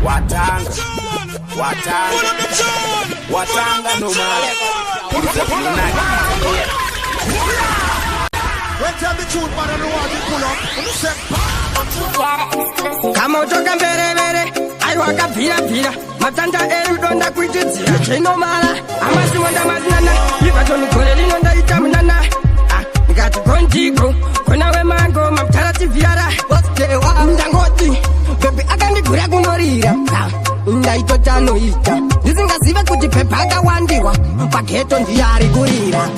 Watanga, watanga, watanga nomara. Kamoto mberevere aiwa kabvira-bvira matanda erudo ndakuitidzira zvinomara amasiwo ndamazinana ivatoni gore rino ndaita munana. Ah, ndikati gondigo kona wemango mabutara tivhiara ndangoti bhebhi akandigura kunorira. Ah, ndaitoti anoita ndisingazive kuti bhebhi akawandirwa pageto ndiye ari kurira.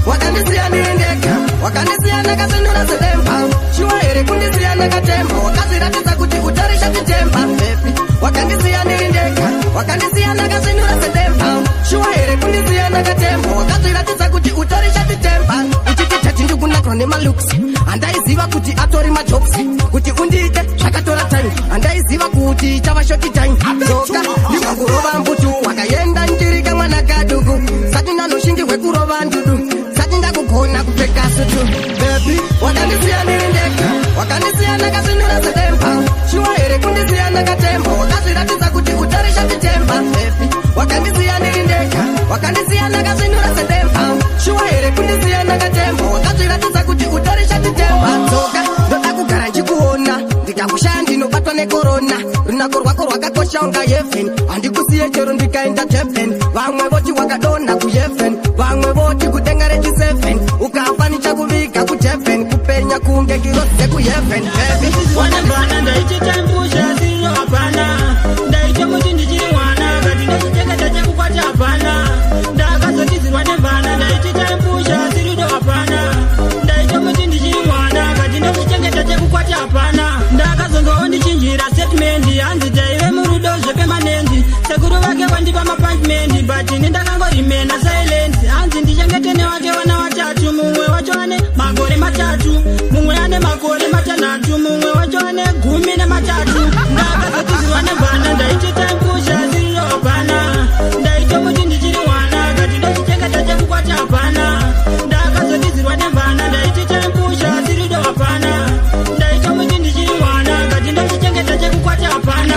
Wakandisiya ndiri ndega, wakandisiya ndakasvinura sedemba. Shuwa here kundisiya ndakatemba? Wakazviratidza kuti utarisha chitemba. Baby, wakandisiya ndiri ndega, wakandisiya ndakasvinura sedemba. Shuwa here kundisiya ndakatemba? Wakazviratidza kuti utarisha chitemba. Uchiti tati ndikunakirwa nemalooks, handaiziva kuti atori majokes. Kuti undiite zvakatora time, handaiziva kuti chava short time. Dzoka ndikangurova mbutu, wakaenda ndiri kamwana kaduku. Sati ndanoshingi hwekurova ndudu, sati ndakugona kupfeka sutu. Baby, wakandisiya ndiri ndega, wakandisiya ndakasvinura sedemba. Shuwa here kundisiya ndakatemba? Wakazviratidza kuti utarisha chitemba. Baby, wakandisiya ndiri ndega, wakandisiya ndakasvinura sedemba. Shuwa here kundisiya ndakatemba? Wakazviratidza kuti utarisha chitemba. Dzoka, ndoda kugara ndikuona, ndikakushaya ndinobatwa nekorona. Runako rwako rwakakosha unga heaven, handikusiye chero ndikaenda Durban. Vamwe voti wakadonha kuheaven, vamwe voti kudenga rechi7. Ukafa nichakuviga kuDurban, kupenya kunge ngirozi dzekuheaven. Baby, Wanembana ndaitichambusha siro hapana, ndaitomuti ndichiri mwana kati ndochichengeta chekukwati hapana. Ndakazotizirwa nembana ndaitichambusha sirido hapana, ndaitomuti ndichiri mwana kati ndochichengeta chekukwati hapana. Ndakazonzwawo ndichinjira statement, hanzi taive murudo zvepermanent. Sekuru vake vandipa maappointment, but ini ndakangorimena silent. Hanzi ndichengete newake vana vatatu, mumwe wacho ane makore 3, mumwe ane makore 6, mumwe wacho ane 13. Ndakazotizirwa nembana ndaitichambusha siro hapana, ndaitomuti ndichiri mwana kati ndochichengeta chekukwati hapana. Ndakazotizirwa nembana ndaitichambusha sirido hapana, ndaitomuti ndichiri mwana kati ndochichengeta chekukwati hapana.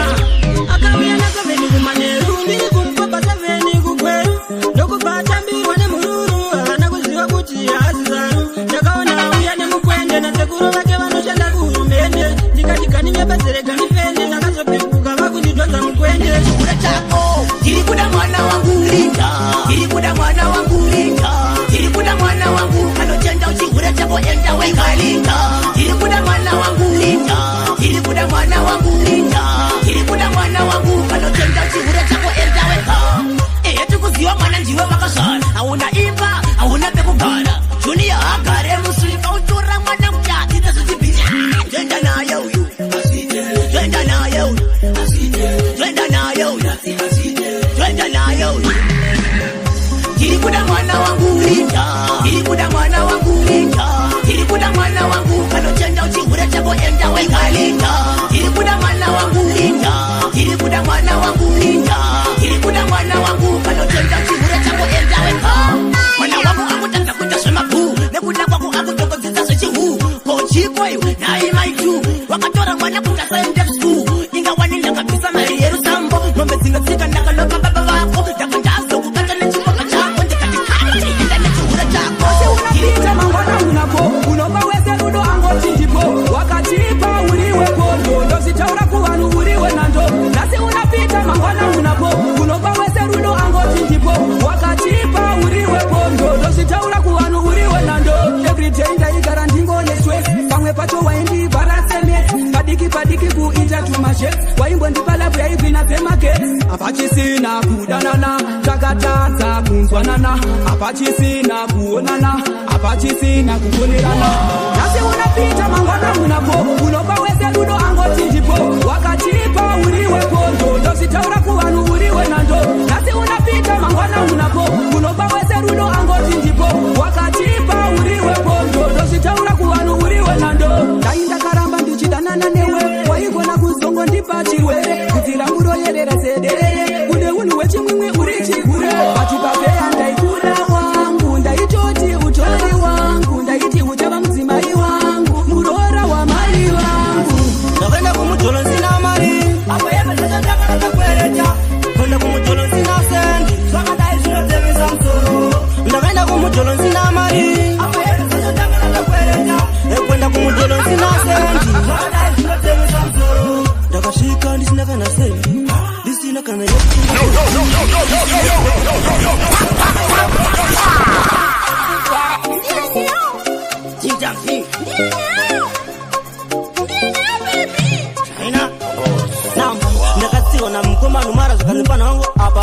Akauya na7 kumanheru, ndiri kumukopa 7 kugweru, ndokubva atambirwa nemhururu, havana kuziva kuti haazi zaru. Ndakaona auya nemukwende nasekuru vake vanoshanda kuhurumende, ndikati ganinyepedzere ganifende, ndakazopepuka vakundidhonza mukwende. Chihure chako, ndiri kuda mwana wangu Linda, ndiri kuda mwana wangu Linda, ndiri kuda mwana wangu anochenda. Uchihure chako, enda wega Linda. Ndiri kuda mwana wangu Linda, ndiri kuda mwana wangu Linda, ndiri kuda mwana wangu anochenda. Uchihure chako, enda wega. Ehe, tikuziva mwana ndiwe wakazvara, hauna imba, hauna pekugara. Junior agare musvika utora mwana kuti adzidze zvichibhinya. Toenda naye uyu, toenda naye uyu, toenda naye uyu, toenda naye uyu. Ndiri kuda mwana wangu Linda, ndiri kuda mwana wangu Linda, ndiri kuda mwana wangu anochenda. Uchihure chako, enda wega Linda. Ndiri kuda mwana wangu Linda, ndiri kuda mwana wangu Linda, ndiri kuda mwana wangu anochenda. Uchihure chako, enda wega. Mwana wangu akutadza kuita zvemabhuu nekuda kwako, akutokodzidza zvechihu kochiko iwe nhai maitu. Wakatora mwana kuti asaende kuschool, ingawani ndakabvisa mari yerusambo, mombe dzinotsika ndakalopa baba vako. Ndaka ndazokubata nechikwama chako, ndikati kati enda nechihure chako. Unapita mangwana unapo, unopa wese rudo angoti ndipo. Wakatipa uriwe pondo, ndozvitaura kuvanhu uriwe nando. Nhasi unapita mangwana unapo, unopa wese rudo angoti ndipo. Wakatipa uriwe pondo, ndozvitaura kuvanhu uriwe nando. Everyday ndaigara ndingone stress, pamwe pacho waindibhara semet, padiki padiki kuita tumashet, waimbondipa love yaibvina dzemagetsi. Hapachisina kudanana, takatadza kunzwanana, hapachisina kuonana, hapachisina kufonerana. Nhasi unapita mangwana unapo, unopa wese rudo angoti ndipo. Wakatipa uriwe pondo, ndozvitaura kuvanhu uriwe nando. Nhasi unapita mangwana unapo, unopa wese rudo angoti ndipo. Wakatipa uriwe pondo, ndozvitaura kuvanhu uriwe nando. Dai ndakaramba ndichidanana newe, waigona kuzongondipa chirwere, kuti rangu royerera sederere. Une unhu hwechimwimwi, uri chigure pachipapeya. Ndaikuda wangu, ndaitoti utori wangu, ndaiti uchava mudzimai wangu, muroora wamai vangu. Ndakaenda kumujolo nsina.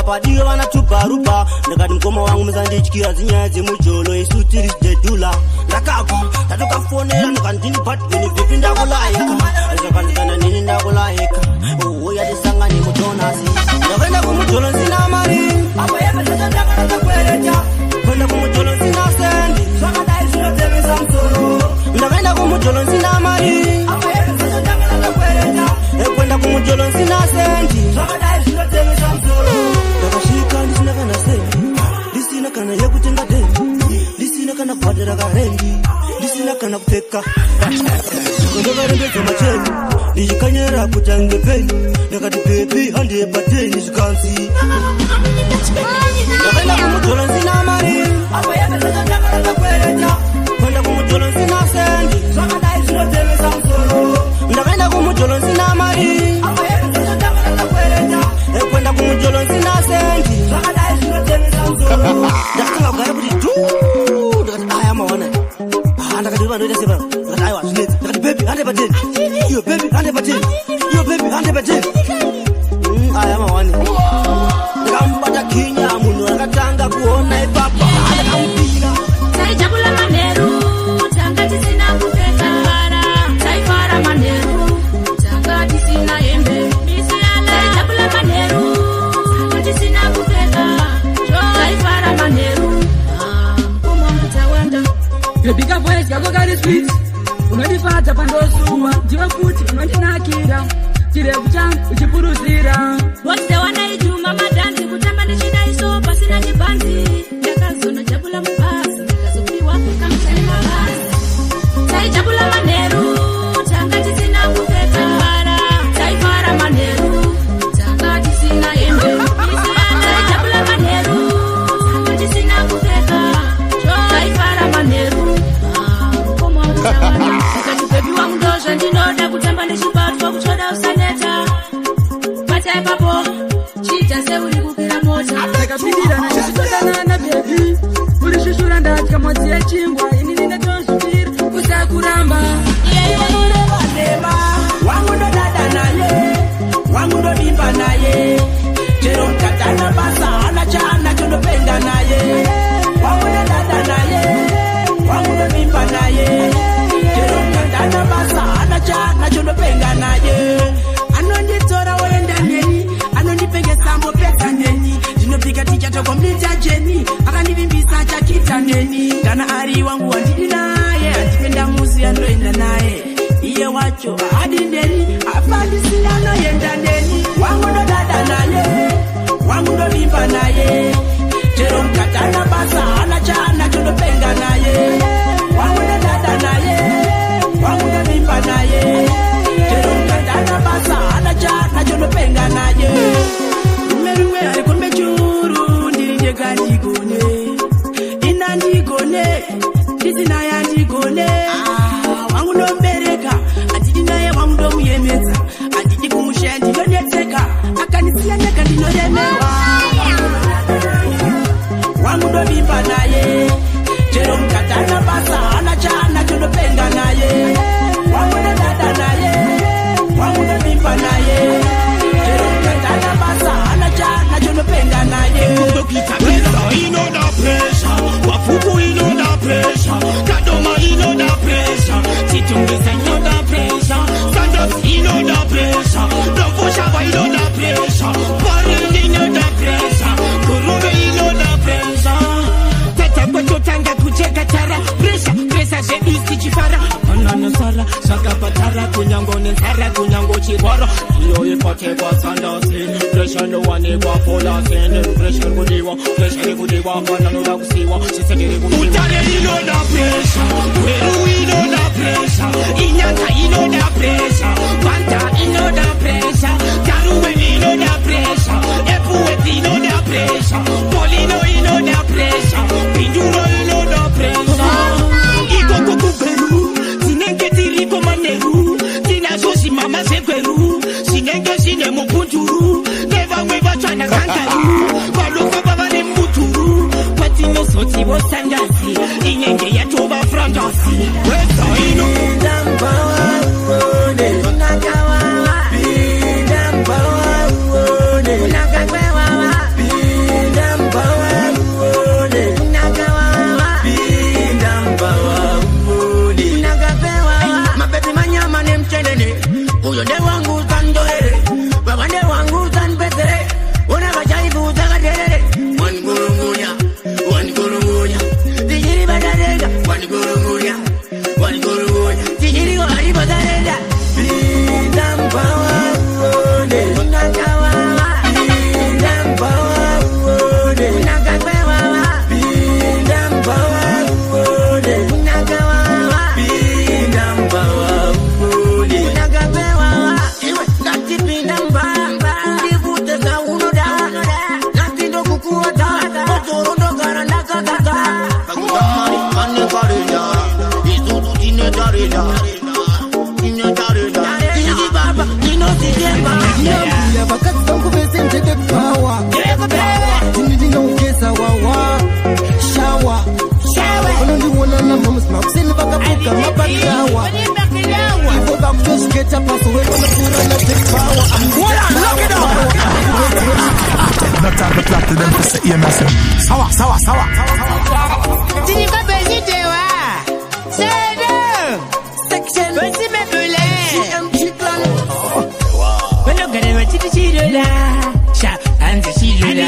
Padiwe vana tubharuba. Ndakati mukoma wangu musandityira dzinyaya dzemujolo, isu tiri zidedula. Ndakabva ndatokafonera ndikati ndini badwini baby, ndakulaika zvakandikana nini, ndakulaika uya tisangane mutonasi. Ndakaenda kumujolo nsina mari, apo yepezvachatakakwereta. Kuenda kumujolo nsina sendi, zvakadai zvinotemesa musoro. Ndakaenda kumujolo nsina mari, apo yepezvachatakakwereta. Kuenda kumujolo nsina sendi, zvakadai zvinotemesa musoro. Ndakasvika ndisina kana sendi, ndisina kana yekutenga dendi, ndisina kana kubhadhara karendi, ndisina kana kupfeka. Ndakarembedza macheni ndichikanyera kuti ange peni. Ndakati baby, handiye pateni. Zvikanzi ndakaenda kumujolo nsina mari, apo yepezvachatakakwereta. Kuenda kumujolo nsina sendi, zvakadai zvinotemesa musoro. Ndakaenda kumujolo nsina mari, apo yepezvachatakakwereta. Kuenda kumujolo nsina sendi, zvakadai zvinotemesa musoro. Ndakatanga kugara kuti dhu. Ndakati aya mawana. Ah, ndakati vanoita sei pano? Ndakati aiwa, zvinetsa. Ndakati baby, hande pateni. Iyo baby, hande pateni. Iyo baby, hande pateni. Aya mawani. Ndakamubata kinya, munhu akatanga kuona ipapa ndakamupira. Taijabula manheru, tanga tisina kupfeka. Taifara manheru, tanga tisina hembe. Taijabula manheru, tanga tisina kupfeka. Taifara manheru, mukoma wangu tawanda. Baby, kavoice kako kari sweet, unondifadza pandosuwa, ndiwe futi unondinakira, chirevu changu uchipuruzira. Wose madhanzi kutamba ndichidaiso pasina chibhanzi. Ndakazonojabula mubhazi, ndikazopiwa kamuchani mabhazi. Taijabula manheru, tanga tisina kupfeka. Taifara manheru, tanga tisina hembe. Taijabula manheru, tanga tisina kupfeka. Taifara manheru, mukoma wangu tawanda. Ndikati baby wangu, ndozvandinoda, kutamba ndichibatwa kuchoda, usaneta, bata ipapo, chiita seuri kukwira mota. Takapindirana tichitodanana baby, uri shushura, ndatya mhodzi yechingwa, inini ndatozvipira kusakuramba. Nema wangu ndodada naye, wangu ndovimba naye, chero mukatana basa hana chaana chondopenga naye. Wangu ndodada naye, wangu ndovimba naye, chero mukatana basa hana chaana chondopenga naye. Anonditora oenda neni, anondipengesa mbopedza neni, ndinopika tichatokomita jeni, akandivimbisa chakita neni. Kana ari wangu wandidi naye, handipenda musi andoenda naye, iye wacho haadi neni, afandisina anoenda neni. Wangu ndodada naye, wangu ndovimba naye, chero mukatana basa hana chaana chondopenga naye. Wangu ndodada naye, wangu ndovimba naye, chero mukatana basa hana chaana chondopenga naye. Rume rumwe harikombe churu, ndiri ndega ndigone, ina ndigone, ndisina yandigone. Ah, wangu ndomubereka, handidi naye, wangu ndomuyemedza, handidi kumushaya, ndinonetseka, akanisiya ndega ndinoremerwa. Wangu ndovimba naye, chero mukatana basa hana chaana chondopenga naye. Wangu ndodada naye, wangu ndovimba naye, chero mukatana basa hana chaana chondopenga naye. Inoda pressure, Wafuku inoda pressure, Kadoma inoda pressure, Chitungwiza inoda pressure, Sandos inoda pressure, Domboshava inoda pressure, Paris inoda pressure, Guruve inoda pressure. Tata kwatotanga kucheka tara, pressure, pressure zvedu tichifara, hapana nosara, zvakapatara, kunyango nenzara, kunyango chirwara. Iyo ipatekwa sandasi, pressure nowanikwa polasini, pressure kudiwa, pressure kudiwa, hapana noda kusiwa, chisekere kudiwa. Mutare inoda pressure, Gweru inoda pressure, Inyanga inoda pressure, Gwanda inoda pressure, Garuwe inoda pressure, Epworth inoda pressure, Polino inoda pressure, Bindura inoda pressure. Ikoko kuGweru, tinenge tiriko manheru, tinazvo zvimama zveGweru, zvinenge zvine mupunduru, nevamwe vatsvana kangaru, vanofamba vari muturu, patinozotiwo sandazi, inenge yatova frandasi. Weza ino. Pinda mbawa uone, Wanigurugunya, wanigurugunya. Tichiriko aripo tarenda. Pinda mubawa uone. Unakawawa. Pinda mubawa uone. Unakakwewawa. Pinda mubawa uone. Unakawawa. Pinda mubawa uone. Unakakwewawa. Iwe ndatipinda mbamba. Ndivute zvaunoda. Nhasi ndokukuwadza. Bhotoro ndogara ndakazadza. Vakutamari vane karenda, isusu tine tarenda, tine tarenda. Tiri baba ndinozvitemba. Ndinambuya vakadzi vangu vese ndedebhawa. Ndini ndinogeza wawa shawa. Vanondiona namamuzi makuseni vakapfuka mapakawa. Ivo vakutozviketa pazowe vanopfuura najack power. No time to plot to them to say, hear me say, Sawa, sawa, sawa. Tirikopezitewa sedo vosimebule vanogara vachiti chirola sha hanzi chirola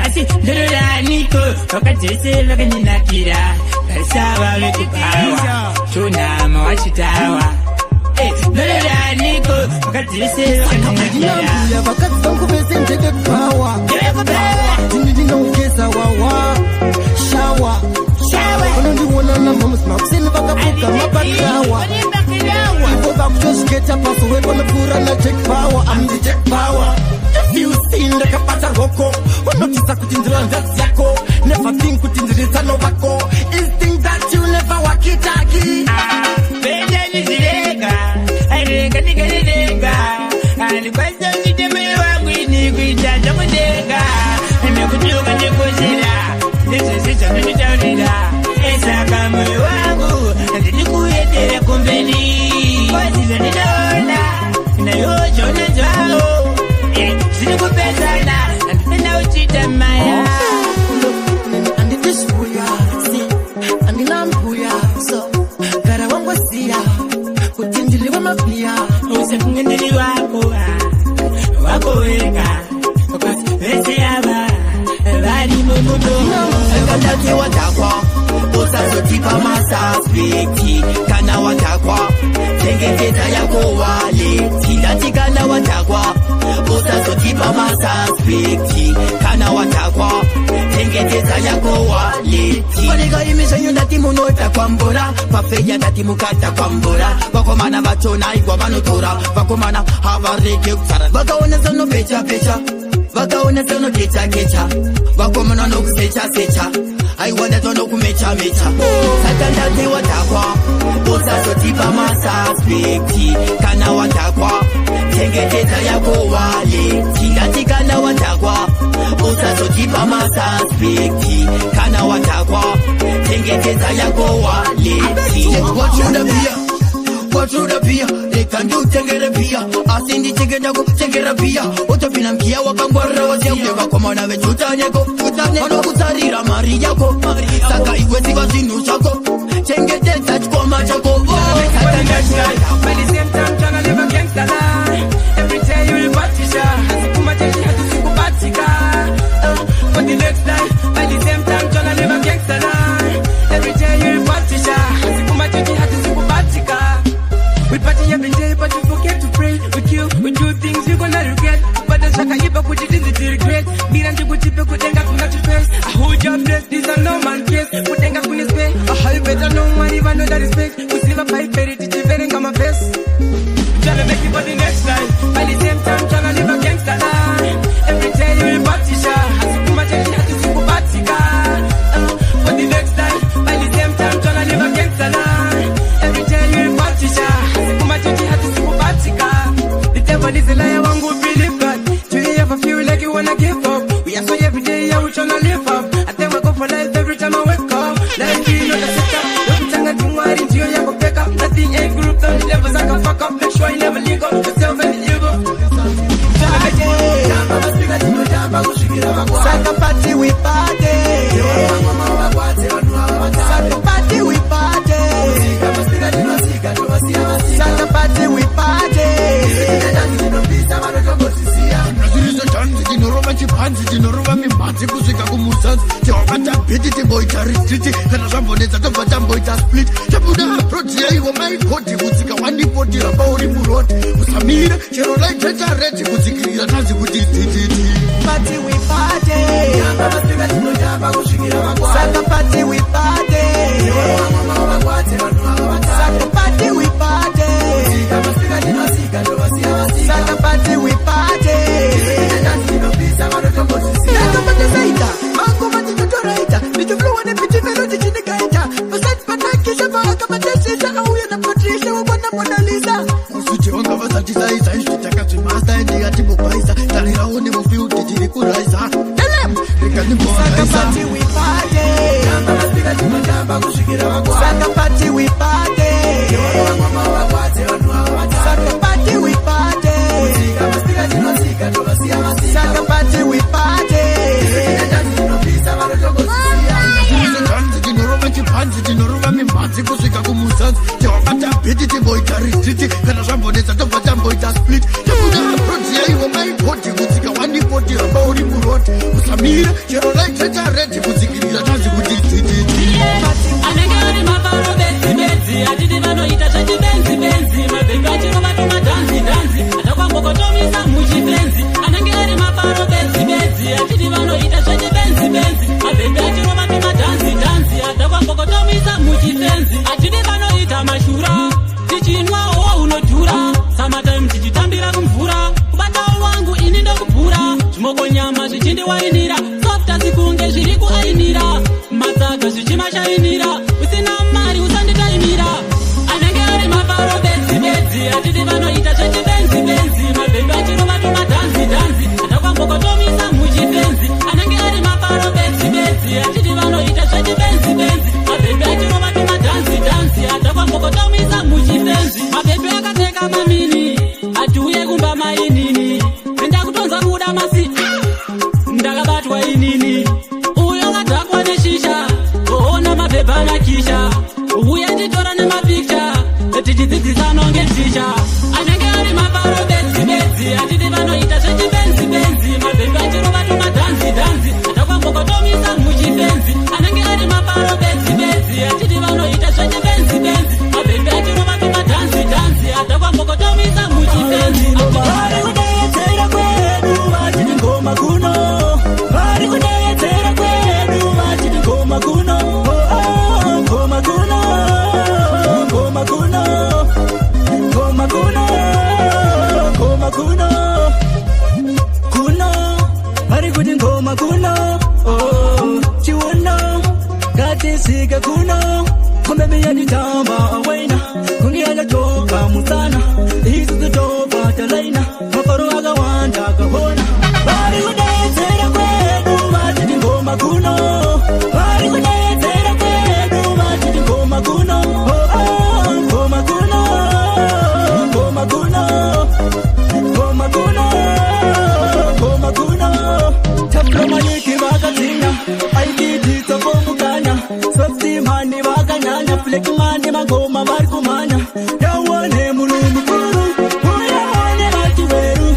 asi ndorolaniko vakadzi vese vakandinakira varisava vekupawa chonama wachitawa ndorolaniko vakadzi vese vakandinakira. Ndinambuya vakadzi vangu vese ndedebhawa. Ndini ndinogeza wawa shawa. Vanondiona namamuzi makuseni vakapfuka mapakawa. Ivo vakutozviketa pazowe vanopfuura najack power. I'm the Jack Power. If you see ndakabata roko, unotisa kuti ndiri hanzvadzi yako. Never think kuti ndiri tsano vako. Is think that you never wakitaki. Pendandizirega arega ndigarerega andikwanisa kuite moyo wangu ini kuita zvakudega nekuti ukandikoshera ndizvese zvandinotaurira esaka moyo wangu handidi kuendera kumberi kozi zvandinoona nayo zvona zvavo zviri kupesana handisina uchiita maya. Handitizvuya si handina mbuya so gara wangosiya kuti ndiri wemabhiya. Usafunge ndiri wako ah, wako wega because vese ava vari mumudo. Ndati wadhakwa, usazotipa masuspect. Kana wadhakwa, chengetedza yako wallet. Ndati kana wadhakwa, usazotipa masuspect. Kana wadhakwa, chengetedza yako wallet. Faneka imi zvenyu ndati munodhakwa mbora, pafeya ndati mukadhakwa mbora. Vakomana vachona igwa vanotora, vakomana havarege kutsara. Vakaona senopecha pecha, vakaona senokecha kecha, vakomana nokusecha secha, aiwa ndatonokumecha mecha. Saka ndati wadhakwa, usazotipa masuspect. Kana wadhakwa, chengetedza yako wallet. Ndati kana wadhakwa, usazotipa masuspect. Kana wadhakwa, chengetedza yako wallet. Wachoda bia, wachoda bia, rega ndiutengere bia, asi ndichengeta kuchengera bia, utopinda mkiya wakangwarira waziya vakomana vechutaneko, vanokutsarira mari yako, saka iwe ziva zvinhu zvako, chengetedza chikwama chako. Saka By the same time, tryna live a gangster life. Every day you will party, sha. Hasikuma cheshi, hatusikubatika. For the next life. By the same time, tryna live a gangster life. Every day you will party, sha. Hasikuma cheshi, hatusikubatika. We party every day, but we forget to pray. We kill, we do things we gonna regret. But the shaka ipa kuti tinzi ti regret. Mira ndikutipe kudenga kuna chipes. I hold your place, this a no man case. Kudenga kune space. I you better know money, vanoda respect. Kuziva bhaibheri tichiverenga mavhesi. Tryna make it for the next life. By the same time, tryna live a gangster life. Every day you will party, sha. Hasikuma chechi, hatisikubatika. For the next life. By the same time, tryna live a gangster life. Every day you will party, sha. Hasikuma chechi, hatisikubatika. The devil is a liar, one will believe God. Do you ever feel like you wanna give up? We are so every day, yeah, we tryna live up. I think we go for life every time I wake up. Life is not a setup. Yokutanga tumwari ndiyo yakupeka. Nothing ain't group, the levels I can fuck up. Make sure you never link up yourself and the ego. Saka party we party. Saka party we party. Saka party we party. Zvirizo dhanzi tinorova chipanzi tinorova mimhanzi kusvika kumuzanzi tiwabata bhiti timboita rititi kana zvambonetsa tobva tambo. timboita split. Tabuda abroad yaiwo maigodi kudzika 140, ramba uri muroad, usamire chero laiteta red, kudzikirira tanzi kuti tititi. Party we party. Saka party we party. Saka party we party. Saka party we party. Ndakapatasaita mangoma tinotoraita ndichiflowa nebeat melody chindigaita pasati panakisha paakamatesisa auya naPatricia wabona Monalisa. Usiti vanga vasatisaisa, izvi takazvimasta ende yatimbobhaisa, tarirawo nemufield tiri kuraisa telem. Saka party we party. Saka party we party. Saka party we party. Saka party we party. Tanzi tinorova chipanzi, tinorova mimhanzi kusvika kumuzanzi. Tewabata beat timboita retreat, kana zvambonetsa tobva tamboita split. Tabuda abroad yaiwo maigodi kudzika 140, ramba uri muroad, usamire chero laiteta red, kudzikirira tanzi kuti tititi. Anenge ari mafaro bedzi bedzi, atiti vanoita zvechibenzi benzi, mabhembe achirova tumadhanzi dhanzi, atakwambokotomisa muchifenzi. Anenge ari mafaro bedzi bedzi, atiti vanoita zvechibenzi benzi, mabhembe achirova tumadhanzi dhanzi, atakwambokotomisa muchifenzi. Atidi vanoita mashura, tichinwawo unodhura, summertime tichitambira kumvura, kubata wangu ini ndokubhura, zvimokonyama zvichindiwainira, soft kunge zviri kuainira, matsaga zvichimashainira, usina mari usanditaimira. Anenge ari mafaro bedzi bedzi, atiti vanoita zvechibenzi benzi, mabhembe achirova tumadhanzi dhanzi, atakwambokotomisa muchifenzi. Anenge ari mafaro bedzi bedzi, atiti vanoita zvechibenzi benzi, mabhembe achirova tumadhanzi dhanzi, atakwambokotomisa muchifenzi. Mabhembe akapfeka mamini, atiuye kumba mainini, ndakutonza kuda masi, ndakabatwa inini, uyo akadhakwa neshisha, oona mabhebha anakisha, uye nditora nemapicture, tichidzidzisana ngeticha. Anenge ari mafaro bedzi bedzi, atiti vanoita zvechibenzi benzi, mabhembe achirova tumadhanzi dhanzi, atakwambokotomisa muchifenzi. Anenge ari mafaro bedzi bedzi, atiti vanoita zvechibenzi benzi, mabhembe achirova tumadhanzi dhanzi, atakwambokotomisa muchifenzi. Vari kudetsera kwedu vachiti ngoma kuno, vari kudetsera kwedu vachiti ngoma kuno. Oh, oh, ngoma kuno, ngoma kuno, ngoma kuno, ngoma kuno, kuno, vari kuti ngoma kuno. Oh, chiuno ngatisvike kuno, kombebi yanditamba awaina kunge yandatoka musana, isusu tobva talaina mafaro akawanda akahona. Vari kudetsera kwedu vachiti ngoma kuno, vari kudetsera kwedu vachiti ngoma kuno. Oh, oh, ngoma kuno, ngoma kuno, ngoma kuno, ngoma kuno. Tapromayiki vakadzinga aikidhitsa komukanya, softimani vakanyanya, flekimani mangoma vari kumhanya, yaone munhu mukuru uyaone vachiveru.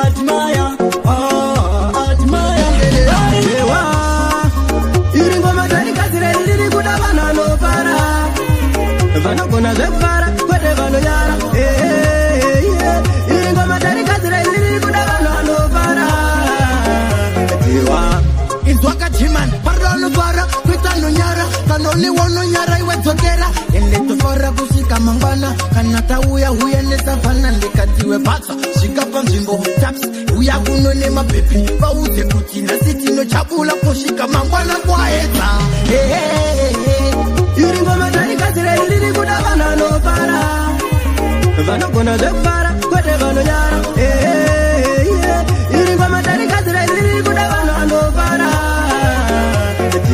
Admire, ah, admire. Ewa, iri ngoma tarigadzira riri kuda vanhu vanofara, vanogona zvekufara kwete vanonyara. Iri ngoma tarigadzira riri kuda vanhu vanofara. Ewa. Inzwa kachiman paranofara kwete anonyara, kana uliwononyara iwe dzokera, ende tofara kusvika mangwana. Kana tauya uye nesavhana, ndikatiwe bhatsa svika panzvimbo taps, uya kuno nemabhepi, vaudze kuti nhasi tinochabula kusvika mangwana kwaedza. Iri ngoma tarigadzira riri kuda vanhu vanofara, vanogona zvekufara kwete vanonyara. Iri ngoma tarigadzira riri kuda vanhu vanofara.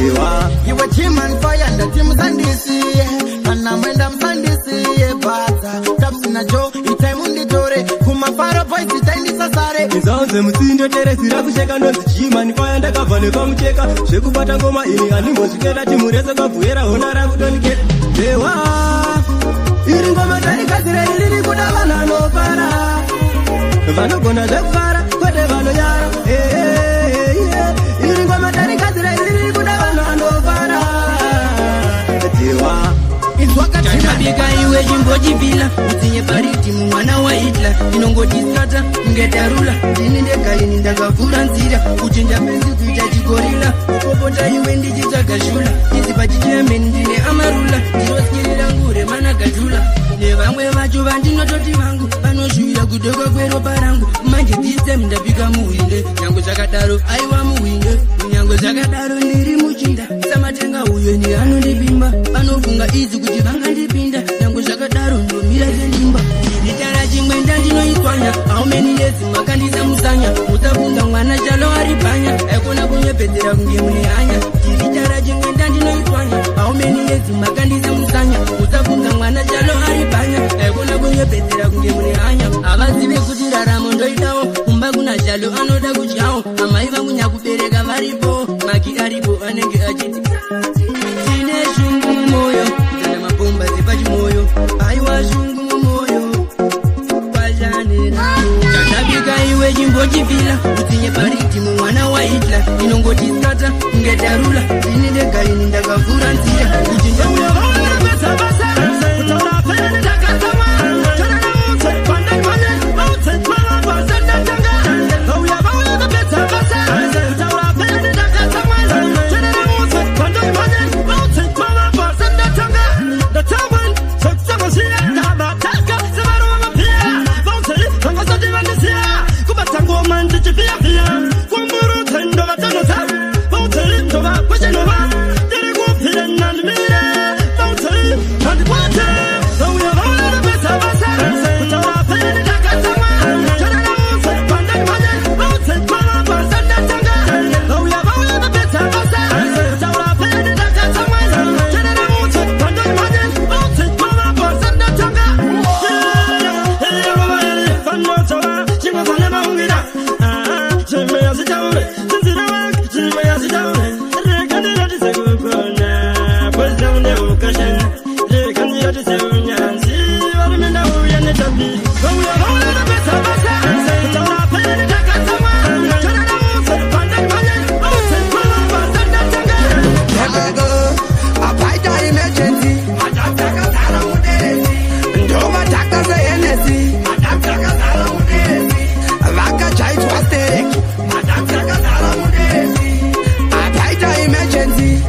Ewa. Iwe chiman fire, ndati musandisiye, kana mwenda musandisiye, bhatsa tapsina jo itai munditore kumafaro boys, itai ndisasare. Nzanze mutsindo teresira kusheka, ndonzi chimani paya, ndakabva nepamucheka, zvekubata ngoma ini handimbozviketa, timurese kwabhuera hona rakutoniketa. Ewa, iri ngoma tarigadzira riri kuda vanhu vanofara, vanogona zvekufara kwete vanonyara. Iri ngoma tarigadzira riri kuda vanhu vanofara. Chandabika iwe chimbochipila utsinye pariti mwana waHitler. Inongotisata kungetarula, ndini ndega ini ndakavhura nzira, kuchinja penzi kuita chigorila, kupopota iwe ndichitsvaga shula, izi pachichairman ndine amarula, ndinoskiri rangu remanagadhula, nevamwe vacho vandinototi vangu vanoshuvira kudoka kweropa rangu. Manje this time ndapika muhwinde, nyange zvakadaro aiwa muhwinde, nyange zvakadaro ndiri muchinda samatenga uyo ni anondipimba, vanofunga idzi kuti vangandipinda, nyange zvakadaro ndomira sendimba. Ndiri chimwe ndandinoitswanya. How many years makandisa musanya, musabvunza mwana chalo ari panya, aikona kunyepedzera kunge mune hanya. Ndiri chara chimwe ndandinoitswanya. How many years makandisa musanya, musabvunza mwana chalo ari panya, aikona kunyepedzera kunge mune hanya. Havazive kuti raramo ndoidawo, kumba kuna chalo anoda kudyawo, amai vangu nyakubereka varipo, maki aripo anenge achiti tine shungu mumoyo, dzana mabhomba dzepachimoyo, aiwa shungu mumoyo kwashanira. Chandabika iwe chimbochipila utsinye pariti mwana waHitler. Inongotisata kungetarula, ndini ndega ini ndakavhura nzira kuchinja. Apaita emergency, ndovataka seHennessy, vakajaidzwa stereki. Apaita emergency,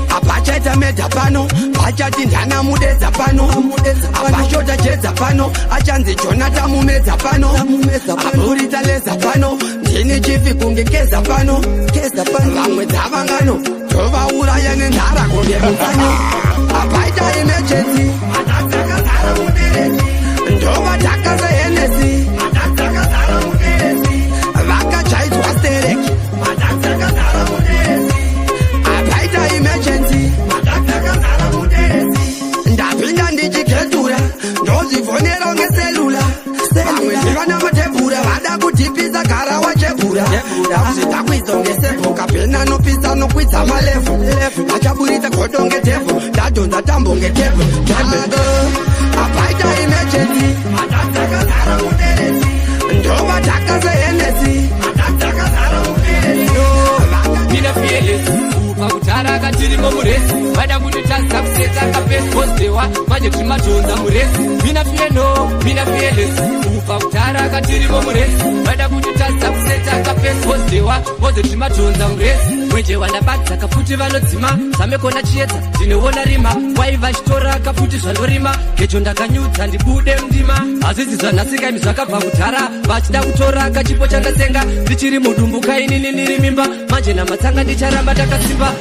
apachaita medha pano, pachati ndana mudedza pano, apashota jedza pano, achanzi Jonathan mumedza pano, aburitsa leza pano, ndini chifi kunge keza pano, vamwe dzavangano tovauraya nenzara kunge mutsanyo. Apaita emergency, ndovataka seHennessy, vakajaidzwa stereki. Apaita emergency, ndapinda ndichiketura, ndozvivhonera ngeselula, vamwe ndivana matebhura vada kudhipisa gara wachebhura, ndakuzvitakwidzo ngesebho, kapena nopisa nokwidza malevhu, achaburitsa godo ngedhevho, ndadhonza tambo ngedhevho. Apaita emergency, ndovataka seHennessy. Mina fearless kubva kudhara katirimo muresi, vada kunditadza kusetsa kapespostewa, manje timadhonza muresi. Mina fear no, mina fearless kubva kudhara katirimo muresi, vada kunditadza kusetsa kapespostewa, voze timadhonza muresi. Mwenje wandabadza kafuti vanodzima, zamekona chiedza ndinoona rima, waiva chitora kafuti zvanorima, gejo ndakanyudza ndibude mundima. Hazvisi zvanhasika imi, zvakabva kudhara, vachida kutora kachipo chandasenga ndichiri mudumbu kainini ndiri mimba, manje namatsanga ndicharamba ndakasimba.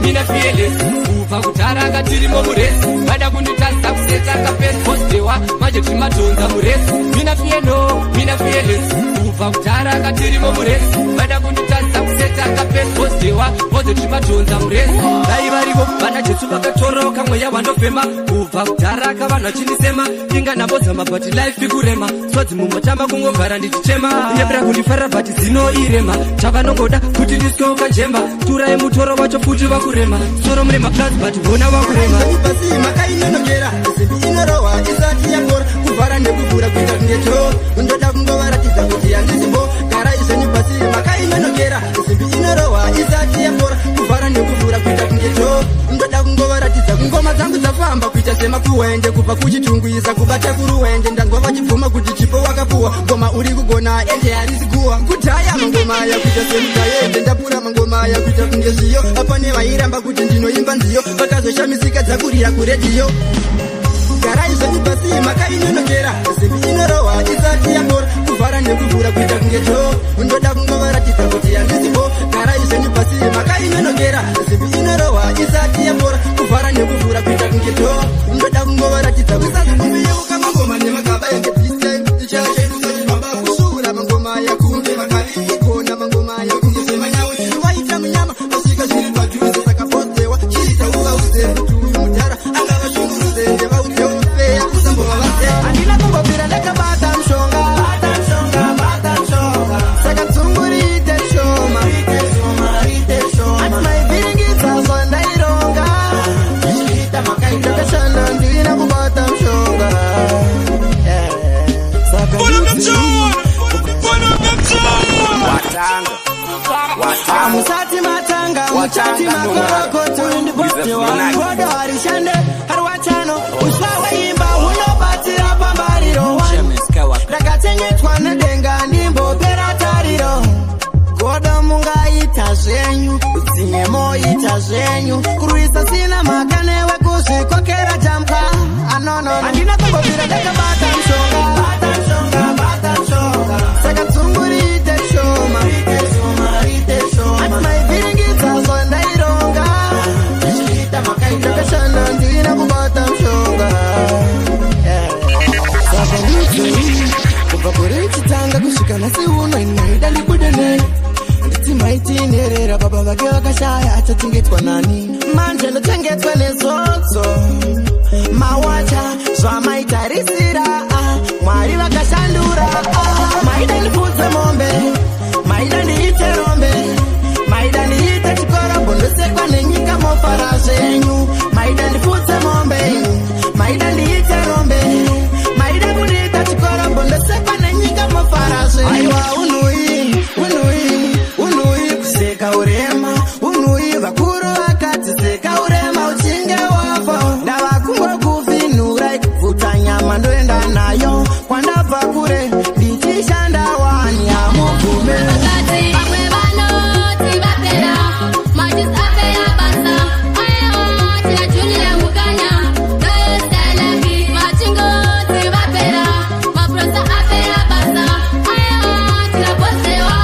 Mina fearless kubva kudhara katirimo muresi, vada kunditadza kusetsa kapespostewa, manje timadhonza muresi. Mina fear no, mina fearless kubva kudhara katirimo muresi, vada kunditadza kusetsa kapespostewa, voze timadhonza muresi. Dai varivo vana Jesu vakatoroka mweya wandofema, kubva kudhara kavanhu vachinisema, inga ndambozama but life ikurema, swadzi mumotamba kungogara ndichichema, nyepera kundifarira but zino irema, chavanongoda kuti ndisyoka njemba, turai mutoro wacho futi vakurema, soro mune maplans but vona vakurema. Pasi makainonokera, simbi inorohwa isati yakora, kuvhara nekuvhura kuita kunge choo, ndoda kungovaratidza kuti handisibo. Garai zvenyu pasi makainonokera, simbi inorohwa isati yakora, kuvhara nekuvhura kuita kunge choo, ndoda kungova. Kufamba kuita semakuwende, kubva kuchitungwiza kubata kuruwende. Ndanzwa vachibvuma kuti chipo wakapuwa, ngoma uri kugona ende harisi guwa. Kudhaya mangoma aya kuita semutaende, ndapura mangoma aya kuita kunge zviyo. Apane vairamba kuti ndinoimba nziyo, vakazoshamisika dzakurira kuredhiyo. Garai zvenyu pasi, makainonokera. Simbi inorohwa isati yapora, kuvhara nekuvhura kuita kunge jo. Ndoda kungovaratidza kuti handisipo. Garai zvenyu pasi, makainonokera. Simbi inorohwa isati yapora, kuvhara nekuvhura kuita kunge jo. Ndoda kungovaratidza kusazikumbiyeuka mangoma nemakaba enge. This time ichachedusachifamba kusvuura mangoma yakunge makavi, igona mangoma yakunge semanyawi. Waita munyama vasvika zviri padhuze, saka potewa chiita uvauze kuti uyu mudhara angavashunguruze. Ndevauzewo feya usambovavaze. Handina kumbobvira ndakabata mushonga. Saka dzungu riite shoma, ati maivhiringidza zvandaironga. Ndakashanda, ndina kubata mushonga. Saka Watanga. Musati matanga, muchati makorokoto. Ndipotewa godo harishande hariwachano. Uswa hweimba hunobatsira pambariro. Ndakachengetwa nedenga, ndimbopera tariro. Godo mungaita zvenyu, utsinye moita zvenyu, kurwisa sina mhaka newe kuzvikokera jambwa anono. Handina kumbobvira ndakabata mushonga. Saka dzungu riite shoma, ati maivhiringidza zvandaironga. Ndakashanda, ndina kubata mushonga. Saka ndiudzei, kubva gore richitanga kusvika nhasi uno, inaida ndibude nei? Handiti maitinerera, baba vake vakashaya, achachengetwa nani? Manje ndochengetwa nezodzo mawacha zvamaitarisira. Ah, Mwari vakashandura. Ah, maida ndifudze mombe, maida ndiite rombe, maida ndiite chikorobho, ndosekwa nenyika, mofara zvenyu. Maida ndifudze mombe, maida ndiite rombe, maida kundiita chikorobho, ndosekwa nenyika, mofara zvenyu. Aiwa, unui unui unui, kuseka urema unui. Vakuru vakati seka urema uchinge wafa. Ndava kungokufinhurai, kubvuta nyama ndoenda nayo kwandabva kure ndichishanda wani hamubvume. Vakati vamwe vanoti vapera machisi, apera basa. Aiwa, tina Junior Mukanya naestelaki, vachingoti vapera maprosa, apera basa. Aiwa, tina bosewa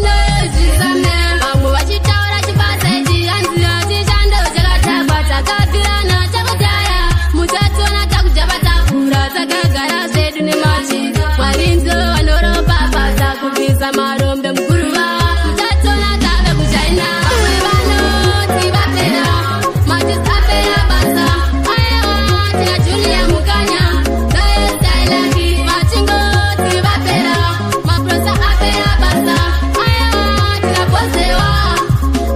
nezvisame. Vamwe vachitaura chipasechi, hanzi chishando chakatakwa, takabvirana chakudhaya. Muchationa takujava takura, takagara zvedu nemachi. Mwari ndo vanoropafadza kubvisa marombe muguruva. Muchationa tave kushaina. Vamwe vanoti vapera machisi, apera basa. Aiwa, tina Junior Mukanya naestailaki, vachingoti vapera maprosa, apera basa. Aiwa, tina bosewa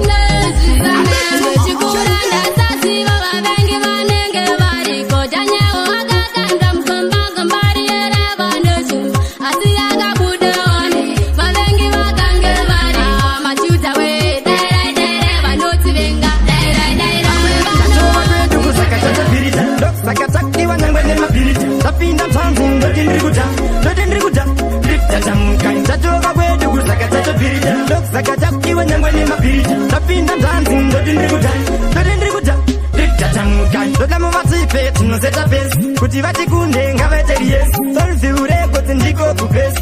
nezvisame. Chikura ndasaziva vavengi vanenge variko. Daniel akakandwa mukomba, gombari yerevanesu, asi akabuda wani, vavengi vakange vari machuta we. Dairai dairai, vanoti venga, dairai dairai. Tatova kwedu kusaka chatobvirita, ndokusaka takiwa nyangwe nemabhirita. Tapinda mtanzi, ndoti ndiri kuta, ndoti ndiri kuta, ndiri kutatamuka. Tatova kwedu kusaka chatobvirita, ndokusaka takiwa nyangwe nemabhirita. Tapinda mtanzi, ndoti ndiri kuta, ndoti ndiri kuta, ndiri kutatamuka. Ndoda muvatipe tinoseta pesi kuti vatikunde, ngavaite yes solviure kuti ndiko kupesi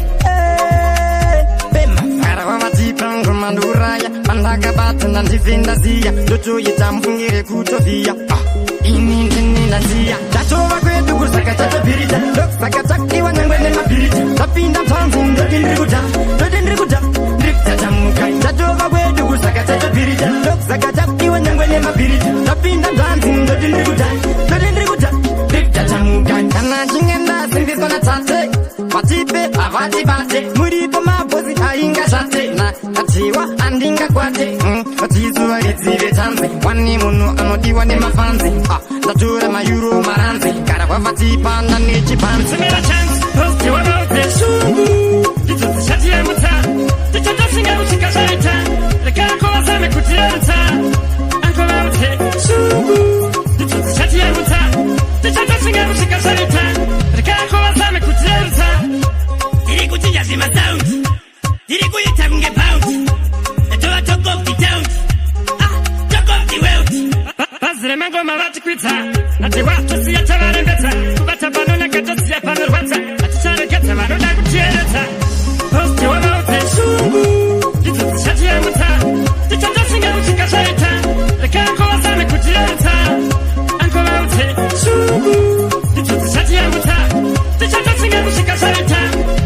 pemafara wavatipa ngoma nduraya pandakabata ndandife ndaziya, ndotoita mufungire kutovhiya. Ah, ini ndini ndaziya. Tatova kwedu kusaka chatobvirita, ndokusaka takiwa nyangwe nemabhirita. Tapinda mtanzi, ndoti ndiri kuta, ndoti ndiri kuta, ndiri kutatamuka. Tatova kwedu kusaka chatobvirita, ndokusaka takiwa nyangwe nemabhirita. Tapinda mtanzi, ndoti ndiri kuta, ndoti ndiri kuta, ndiri kutatamuka. Kana chinge ndasimbiswa natate, vatipe havatibate. Muripo mabhozi aingashate na atiwa andingakwate. Vatizuva ridzive tanzi wani munhu anodiwa nemafanzi. Ah, ndatora mayuro maranzi gara kwavatipanda nechipanzi. Tumira chance posti wavaudze shungu ndidzo dzichatiyamutsa, tichatosinga kusvika zvaita. Rega ango vazame kutirerutsa, ango vaudze shungu ndidzo dzichatiyamutsa. Vemangoma vatikwidza, hatiwa tosiya tavarembedza, kubata panonaka tosiya panorwadza, haticharegedza vanoda kutieredza. Posti wavaudze shungu ndidzo dzichatiyamutsa, tichatosinga kusvika zvaita, rega angovasame kutieredza. Angovaudze shungu ndidzo dzichatiyamutsa, tichatosinga kusvika zvaita,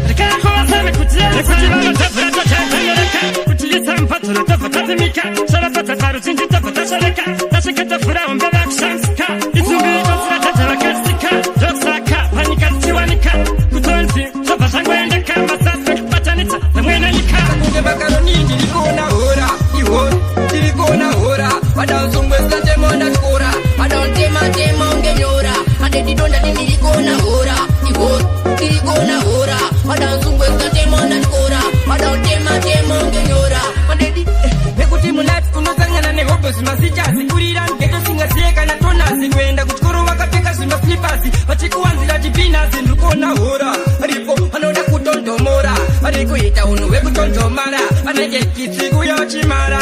rega angovasame kutieredza. Nekuti vanotavhura tochatanyoreka, kutiisa mubhadhoro tobva tatimika, sharapadza paruzhinji tobva tashareka, tasvika tavhura hombe vakushamsika, itsumbi inotsira tata vakasika, ndosaka panyika tichiwanika, kutonzi zvobva zvangoendeka, masaswe kubatanidza vamwe nenyika. Kunge makaroni ndiri kuona hora, ihora ndiri kuona hora, vadausungwesa temo ndatyora, vadautema tema unge nyora, madedidonda ndiri kuona hora, ihora ndiri kuona hora, vadausungwesa temo ndatyora, vadautema tema unge nyora, madedi. Nekuti munati unosangana nehobho zvimasichazi, kurira mgeto singaziye kana tonazi, kuenda kuchikoro vakapfeka zvimaslippers, vachikuwanzira chipinazi. Ndiri kuona hora ripo vanoda kutondomora, vari kuita unhu hwekutondomara, vanenge kitsi kuya chimara.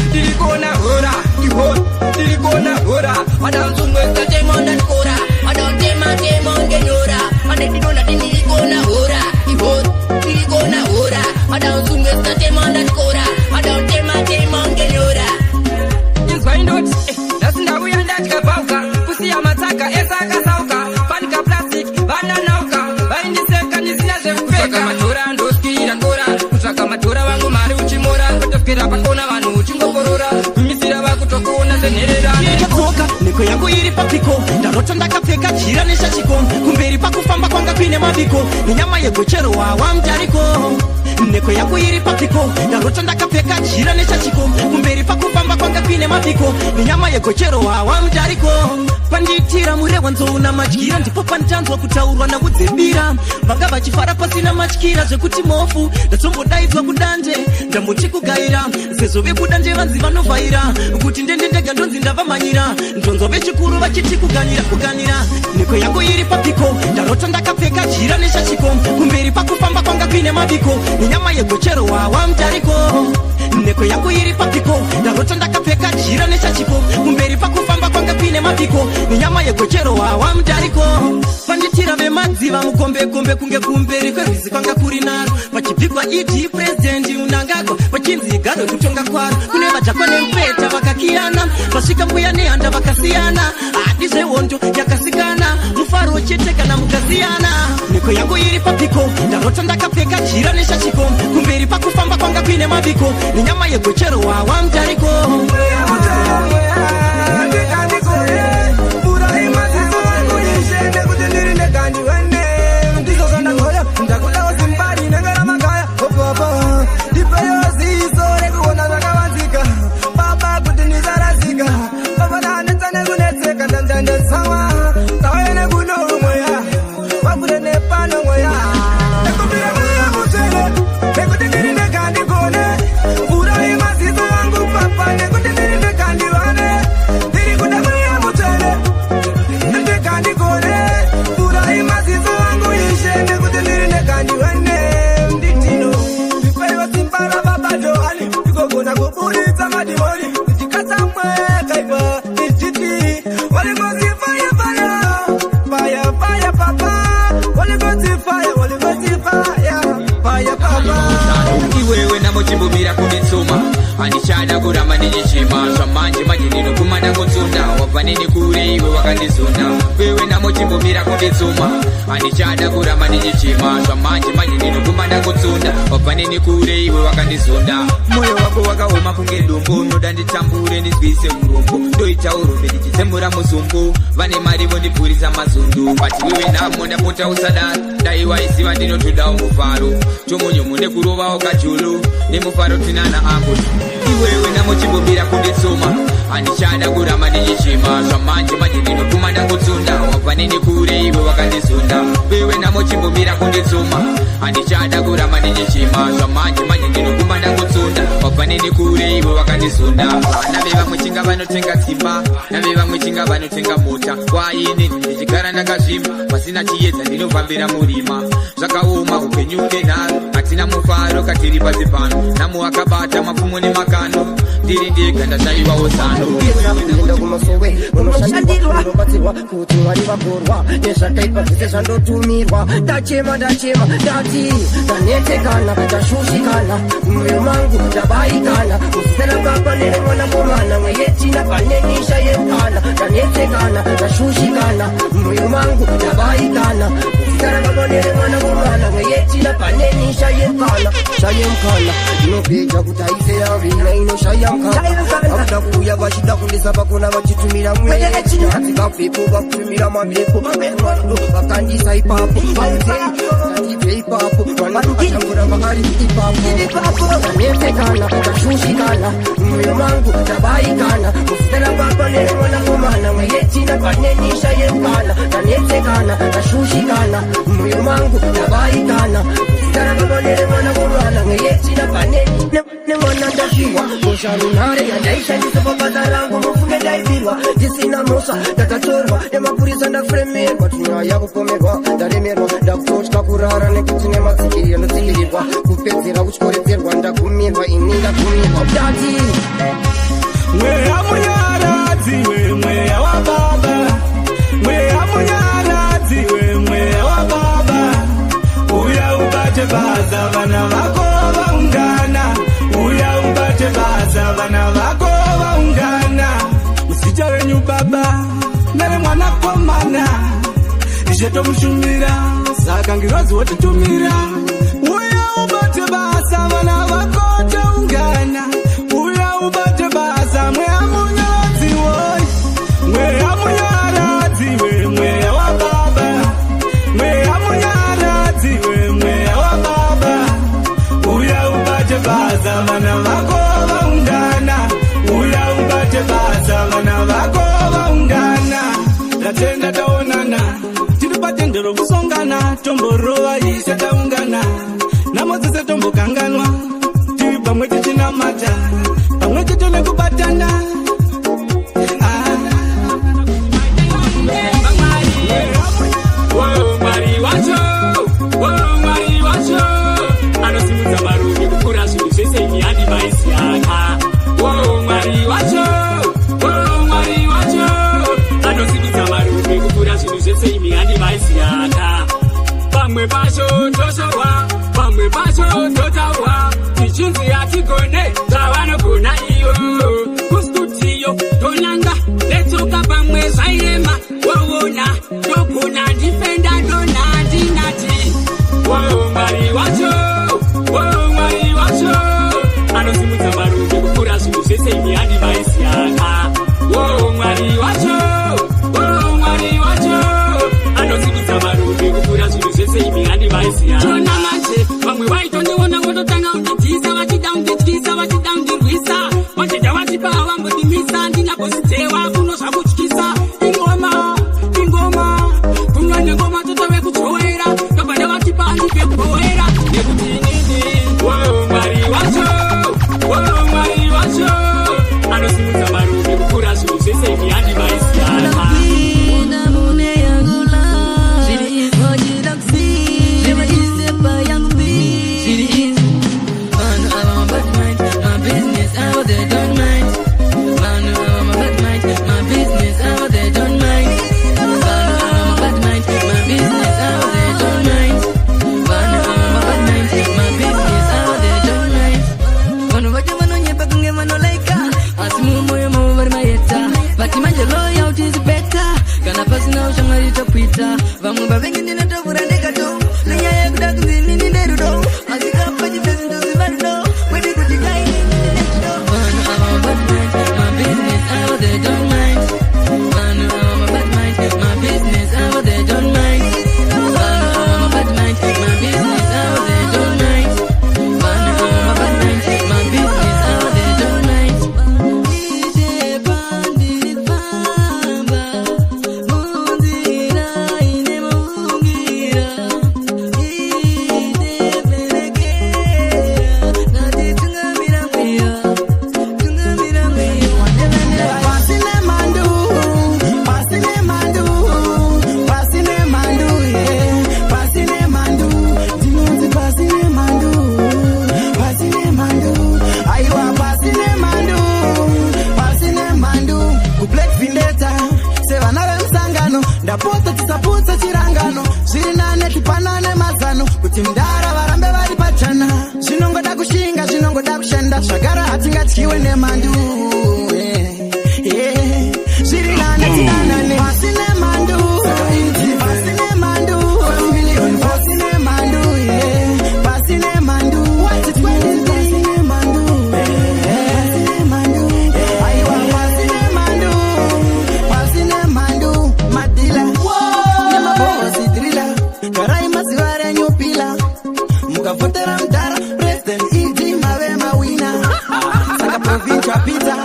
Ndiri kuona hora, ihora ndiri kuona hora, vadausungwesa temo ndatyora, vadautema tema unge nyora, madedidonda ndiri kuona hora, ihora ndiri kuona hora, vadausungwesa temo ndatyora, vadautema tema unge nyora. Inzwa indoti nhasi ndauya ndatya bhauka, kusiya matsaka ese akasauka, fanika plastic vananauka, vaindiseka ndisina zvekupfeka. Matora ndoswira ngora, kutsvaka matora vangu mari uchimora, kutoswera pakona vanhu uchingokorora, gumisira vakutokuona senherera. Tsoka nheko yangu iri papiko, ndarota ndakapfeka jira neshachiko, kumberi pakufamba kwanga kuine mabiko nenyama yegochero wawa mutariko. Nheko yangu iri papiko, ndarota ndakapfeka jira neshachiko, kumberi pakufamba kwanga kuine mabiko nenyama yegochero wawa mutariko. Pandiitira murehwa nzou namadyira, ndipo panditanzwa kutaurwa naudzebira, vanga vachifara pasina matyira, zvekuti mofu ndatombodaidzwa kudanje, ndamboti kugaira sezvo vekudanje vanzi vanovhaira, kuti ndende ndega ndonzi ndavamhanyira, ndonzwa vechikuru vachiti kuganira kuganira. Nheko yangu iri papiko, ndarota ndakapfeka jira neshachiko, kumberi pakufamba kwanga kuine mabiko nenyama yegochero wawa mutariko. Nheko yangu iri papiko, ndarota ndakapfeka jira neshachiko, kumberi pakufamba kwanga kuine mabiko nenyama yegochero wawa mutariko. Panditira vemadziva mukombekombe, kunge kumberi kwerwizi kwanga kuri naro, pachibvikwa ED president Mnangagwa, pachinzi garwe kutonga kwaro, kune vajakwa nemupeta vakakiyana, vasvika mbuya nehanda vakasiyana, hadi zvehondo yakasikana, mufaro chete kana mukasiyana. Nheko yangu iri papiko, ndarota ndakapfeka jira neshachiko, kumberi pakufamba kwanga kuine mabiko nenyama yegochero wawa mutariko. Iwewe namochimbomira kunditsuma, handichada kuramba ndichichema, zvamanje manje ndinoguma ndakutsunda, wabva neni kure iwe wakandizunda. Wewe namochimbomira kunditsuma, handichada kuramba ndichichema, zvamanje manje ndinoguma ndakutsunda, wabva neni kure iwe wakandizunda. Moyo wako wakaoma kunge dombo, unoda nditambure ndizwise urombo, ndoita urombe ndichitsemura muzumbu, vane mari vondibvurisa mazundu. But wewe namo ndapota usadaro, dai waiziva ndinotodawo mufaro, chomunyomu nekurovawo kajulu, nemufaro tinana angu. Iwewe namochimbomira kunditsuma, handichada kuramba ndichichema, zvamanje manje ndinoguma ndakutsunda, wabva neni kure iwe wakandizunda. Wewe namochimbomira kunditsuma, handichada kuramba ndichichema, zvamanje manje ndinoguma ndakutsunda, wabva neni kure iwe wakandizunda. Vana vevamwe chinga vanotenga dzimba, navevamwe chinga vanotenga mota, kwaini ndichigara ndakazvimba, pasina chiedza ndinofambira murima. Zvakaoma upenyu nenharo, hatina mufaro katiri pasi pano, namo akabata mapfumo nemakano, Ndiri ndega ndashaiwawo zano. Enda kumasowe unoshandirwa, unobatsirwa kuti Mwari vagorwa nezvakaipa zvese zvandotumirwa. Ndachema, ndachema, ndati ndanetsekana, ndashushikana mumwoyo mangu, ndabayikana muzita rababa neremwanakomana mweyetina panenisha yemukana. Ndanetsekana, ndashushikana mumwoyo mangu, ndabayikana muzita rababa neremwanakomana mweyetina panenisha yemukana, shayemukana. Ndinobheja kuti aiseyavina inoshaya mukana. Vakuda kuuya vachida kundisa pakona vachitumira mweya adzikabvepo, vakutumira mamhepo vakandisa ipapo. Vaudze ipapo vanachangoramba vari ipapo. Ndanetsekana, ndashushikana mumwoyo mangu, ndabayikana muzita rababa neremwanakomana mweyetina panenisha yemukana. Ndanetsekana, ndashushikana mumwoyo mangu, ndabayikana muzita rababa neremwanakomana mweyetina paneni nemwana. Ndafiwa kosha runhare yandaishandisa pabasa rangu, mufunge ndaibirwa ndisina mhosva. Ndakatorwa nemapurisa, ndafremerwa tunyaya kupomerwa, ndaremerwa, ndakutotya kurara nekuti nematsikiri anotsikirirwa kupedzera kutyoredzerwa. Ndagumirwa ini, ndagumirwa dati. Mweya munyaradzi we, mweya wababa, mweya munyaradzi we, mweya wababa, uya ubate basa, vana vako vaungana. Uya ubate basa, vana vako vaungana. Muzita renyu baba neremwanakomana, ishe tomushumira, saka ngirozi wotitumira. Uya ubate basa, vana vako taungana. Uya ubate basa, mweya munyaradzi woy, mweya munyaradzi we, mweya wababa, mweya munyaradzi we, mweya wababa, uya ubate basa, vana vako vaungana. Uya ubate basa, vana vako vaungana. Tatenda taonana, tiri patendero kusongana, tomborova ishe taungana, nhamo dzese tombokanganwa, tiri pamwe tichinamata pamwe chete nekubatana. Oh, Mwari wacho, oh, Mwari wacho, anosimudza marumi kupfuura zvinhu zvese, imi handimaisiyana. Oh, Mwari wacho, oh, Mwari wacho, anosimudza marumi kupfuura zvinhu zvese, imi handimaisiyana. Pamwe pacho toshorwa, pamwe pacho totaurwa tichinzi hatigone zvavanogona iyo. Kustudio tonanga netsoka, pamwe zvairema, waona ndogona ndifenda ndona ndinati. Oh, Mwari wacho, oh, Mwari wacho, anosimudza marumi kupfuura zvinhu zvese, imi handimaisiyana. Oh, Mwari wacho, oh, Mwari wacho, anosimudza marumi kupfuura zvinhu zvese, imi handimaisiyana. Chona manje vamwe vaitondiona vototanga kundidhisa, vachida kundityisa, vachida kundirwisa, vachida vachipa vambodimisa. Ndinabositewa kuno zvakutyisa. Ingoma, ingoma, kunywa nengoma totove kudzowera, ndobva ndavatipa ndipe kubowera nekuti inini. Oh, Mwari wacho, oh, Mwari wacho, anosimudza marumi kupfuura zvinhu zvese, imi handimaisiyana. Pinda mune yangu life, zviri yangu mbiri. Vanhu ava ma bad mind, my business avo they don't mind. Vanhu ava ma bad mind, my business avo they don't mind. Vanhu ava ma bad mind, my business avo they don't mind. Vanhu ava ma bad mind, my business avo they don't mind. Vanhu vacho vanonyepa kunge vanolaika, asi mumwoyo mavo vari maeta. Vati manje loyalty is better, kana pasina ushamwari tokuita. Vamwe vavengi ndinotovhura ndekato nenyaya yekuda kunzi nini nerudo, asi kapachipesi ndoziva rudo kwete kuti dai nini nechido. Vanhu ava ma bad mind, my business avo they don't mind. Vanhu ava ma bad mind, my business avo they don't mind. Vanhu ava ma bad mind, my business avo they don't mind. Vanhu ava ma bad mind, my business avo they don't mind. Ishe pandiri kufamba munzira ine maungi. Ndapota tisaputsa chirangano, zviri nane tipanane mazano kuti mudhara varambe vari pachana. Zvinongoda kushinga, zvinongoda kushanda, zvagara hatingatyiwe nemandu. Yeah. Zviri nane tidanane pasi nemandu, pasi nemandu, pasi nemandu, yeah. Pasi nemandu, pasi nemandu, pasi nemandu, aiwa pasi nemandu, pasi nemandu, madila nemabhosi drila, garai mazuva renyu pila, mukavhotera mudhara President ED mave mawina. Saka provincia pizza,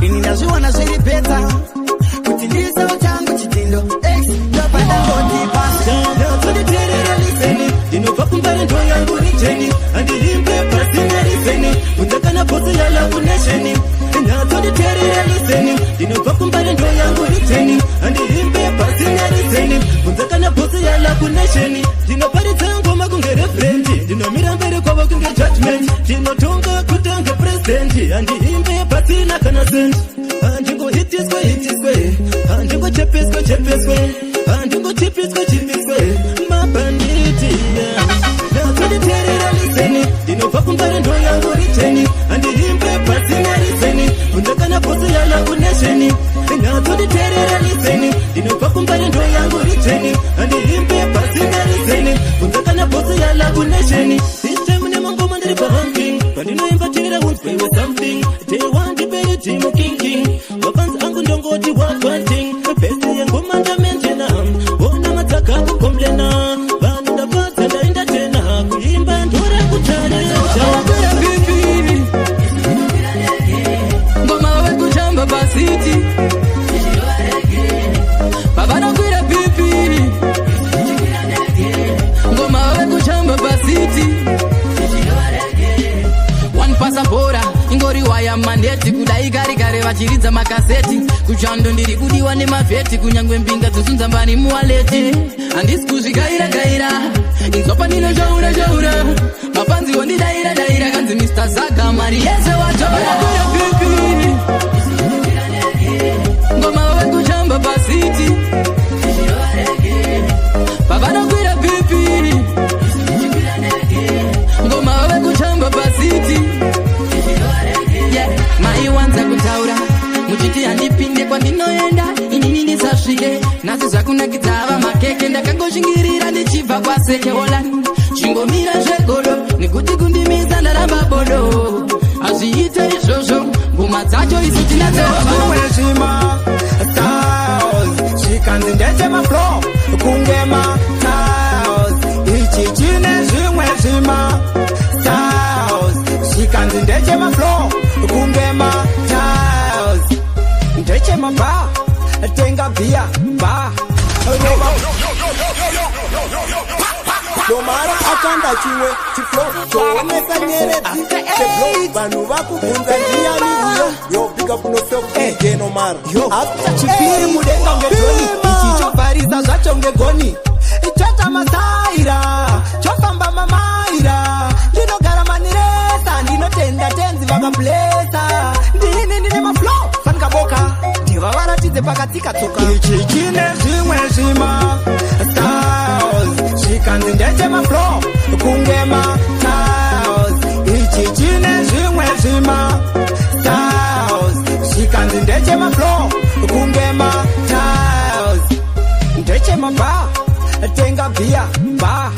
ini ndazviona zviri better kuti ndiisewo changu chitindo x ndopandangoti pasi. Nyatsonditeerera, listen, ndinobva kuMbare, ndo yangu region, handiimbe pasina reason, bvunza bosi yaLove Nation. Nyatsonditeerera, listen, ndinobva kuMbare, ndo yangu region, handiimbe pasina reason, bvunza bosi yaLove Nation. Ndinoparidza ngoma kunge reverend, ndinomira mberi kwavo kunge judgment, ndinotonga kutanga president, handiimbe pasina kana cent, handingohitiswe hitiswe, handingochepeswe chepeswe, handingochipiswe chipiswe mabhanditi. Nyatsonditeerera, listen, ndinobva kuMbare, ndo yangu region, handiimbe pasina reason, bvunza bosi yaLove Nation. Nyatsonditeerera, listen, ndinobva kuMbare, ndo yangu region, handiimbe pasina reason, bvunza bosi yaLove Nation. This time nemangoma ndiri paranking, pandinoimba teera unzwewe something. Day one ndipere timu king king, mapanzi angu ndongoti one thing, best yengoma ndamenjena, ona madzaka kukomplena, vanhu ndafadza, ndaenda tena kuimba ndore kucharecha. Kwira BP, ngoma vave kujamba pasiti. Pavanokwira BP, ngoma vave kujamba pasiti. One pasapora ingori waya mandeti, kudai kare kare vachiridza makaseti. Kuchando ndiri kudiwa nemavheti, kunyangwe mbinga dzozunza mbani muwaleti. Handisi kuzvigaira gaira, inzwa panino zvaura zvaura, mapanzi wondidaira daira, kanzi Mr Zaga mari yese watora. Kwira BP, ngoma vave kujamba pasiti. Pavanokwira BP, ngoma vave kujamba pasiti. Yeah, maiwanza kutaura muchiti handipinde kwandinoenda, inini ndisasvike. Nhasi zvakunakidza ava makeke, ndakangoshingirira ndichibva kwaSeke. Holani chingomira zvegodo, nekuti kundimisa ndaramba bodo, hazviite izvozvo, ngoma dzacho isu tinadzo. Zvima styles, zvikanzi ndechemaflow kunge matiles. Ichi chine zvimwe zvima styles, zvikanzi ndechemaflow kunge matiles, ndechemaba, tenga bhiya ba. Domara akanda chimwe chiflow choonesa nyeredzi cheblo, vanhu vakubvunza ndiyani uyo. Yo, big up yourself, DJ Nomara. Chipiri mudenga unge drone, ichi chovharisa zvacho ngegoni, chota masaira, chofamba mamaira, ndinogara maniresa, ndinotenda tenzi vakablesa, ndini ndine maflow fanikaboka, ndivavaratidze pakatsika tsoka. Ichi chine zvimwe zvima styles, zvikanzi ndechemaflow kunge matiles. Ichi chine zvimwe zvima styles, zvikanzi ndechemaflow kunge matiles, ndechemaba, tenga bhiya ba,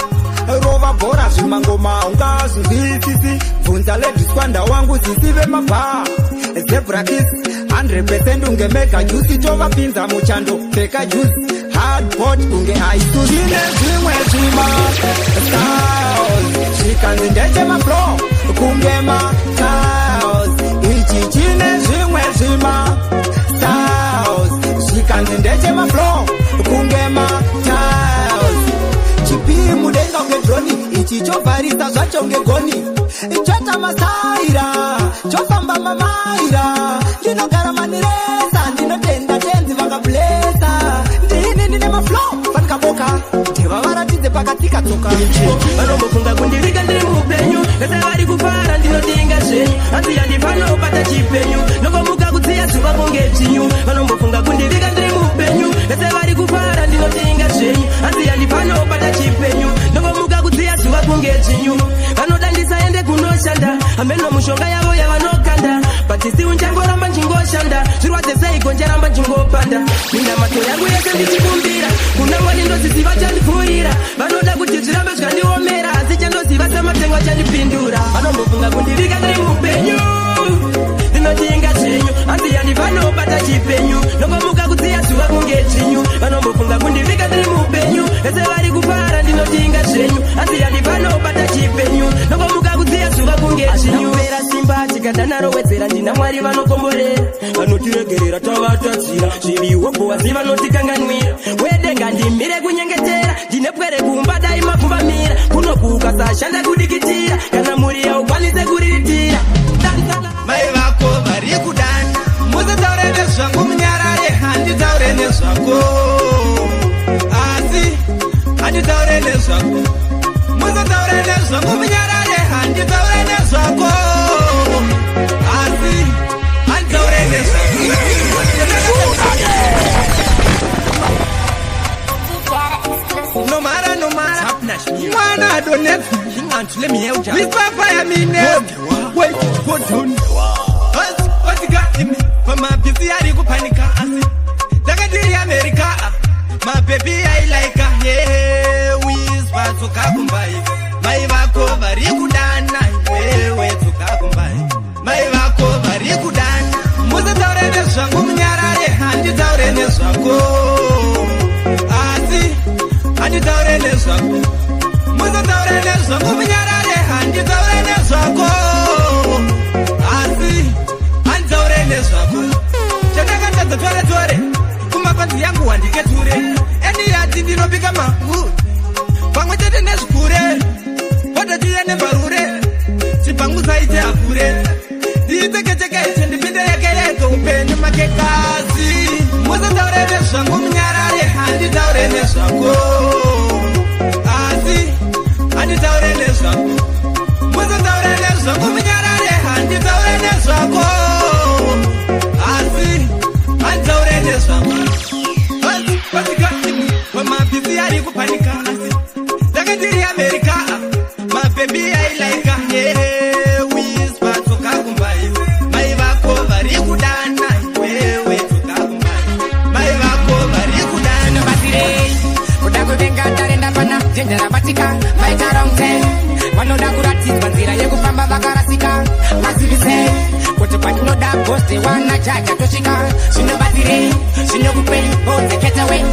rova bhora, zvimangoma ungazvinzwisisi, bvunza lediswanda wangu sisi vemabha, zebra kiss 100% unge mega juice, tovapinza muchando, pfeka juice, hardpot kunge aisusi. Chine zvimwe zvima styles, zvikanzi ndechemaflow kunge matiles. Ichi chine zvimwe zvima styles, zvikanzi ndechemaflow kunge matiles, chipiri mudenga unge drone, ichi chovharisa zvacho ngegoni, chota masaira, chofamba mamaira, ndinogara maniresa, ndinotenda tenzi vakablesa, ndini ndine maflow fanikaboka, ndivavaratidze pakatsika tsoka. Vanombofunga kundiviga ndiri mupenyu, vese vari kufara, ndinotinga zvenyu, hanzi yandifanobata chipenyu, nokomuka kudziya zuva kunge dzvinyu. Vanombofunga kundiviga ndiri mupenyu, vese vari kufara, ndinotinga. Hameno mushonga yavo yavanokanda, but still nchangoramba nchingoshanda. Zvirwadze seiko ncharamba nchingopanda. Minamato yangu yese ndichikumbira kuna Mwari, ndoziziva chandipfuurira. Vanoda kuti zvirambe zvikandiomera, asi chandoziva samatengo achandipindura. Vanombofunga kundivika ndiri mupenyu, ndinotinga zvenyu, asi yandifanobata chipenyu. Nongomuka kudziya zuva kunge dzvinyu. Vanombofunga kundivika ndiri mupenyu, vese vari kufara, ndinotinga zvenyu, asi yandifanobata chipenyu. Nongomuka kudziya zuva kunge dzvinyu. Pera simba chikadanarowedzera, ndina Mwari vanokomborera. Vanotiregerera tavatadzira, zviriwo bowazi vanotikanganwira. Wedenga ndimire kunyengetera, ndine pwere kumba, dai mapfumbamira. Kunokuka sashanda kudikitira, kana mhuri yaukwanise kuriritira. Mai vako vari kudana. Musataure nezvangu munyarare, handitaure nezvako, asi handitaure nezvako. Musataure nezvangu munyarare, handitaure nezvako, asi handitaure nezvako. Nomara nomara mwana adonetsa mispafa yamine. Wait, hold on, otika imi pamabhisi ari kupanika, asi ndakatiri Amerika, mabhebhi ailaika wispa. Tsoka kumbai, mai vako vari kudana. Wewe tsoka kumbai, mai vako vari kudana. Musataure nezvangu munyarare, handitaure nezvako, asi handitaure nezvako. Musataure nezvangu munyarare, handitaure nezvako, asi handitaure nezvako. Chandakatadza tore tore kumapanzi yangu wandiketure eniyati, ndinobika mangu pamwe chete nezvikure potochiya nembarure. Chibhangu saite akure, ndiitekechekete, ndipinde yeke yeke upenyu makekasi. Musataure nezvangu munyarare, handitaure nezvako, asi handitaure nezvako. Musataure nezvangu munyarare, handitaure nezvako, asi handitaure nezvako. Pasika pamabhisi ari kupanika, asi ndakatiri Amerika, mabhebhi ailaika wispa. Tsoka kumbai, mai vako vari kudana. Wewe tsoka kumbai, mai vako vari kudana. Batsirei kuda kuvenga tarenda pana jenja rabatika, vaita wrong turn. Vanoda kuratidzwa nzira yekufamba, vakarasika. Vazivise kuti patinoda poste wana jaja tosvika. Zvinobatsirei, zvinokupei bodzeketawe.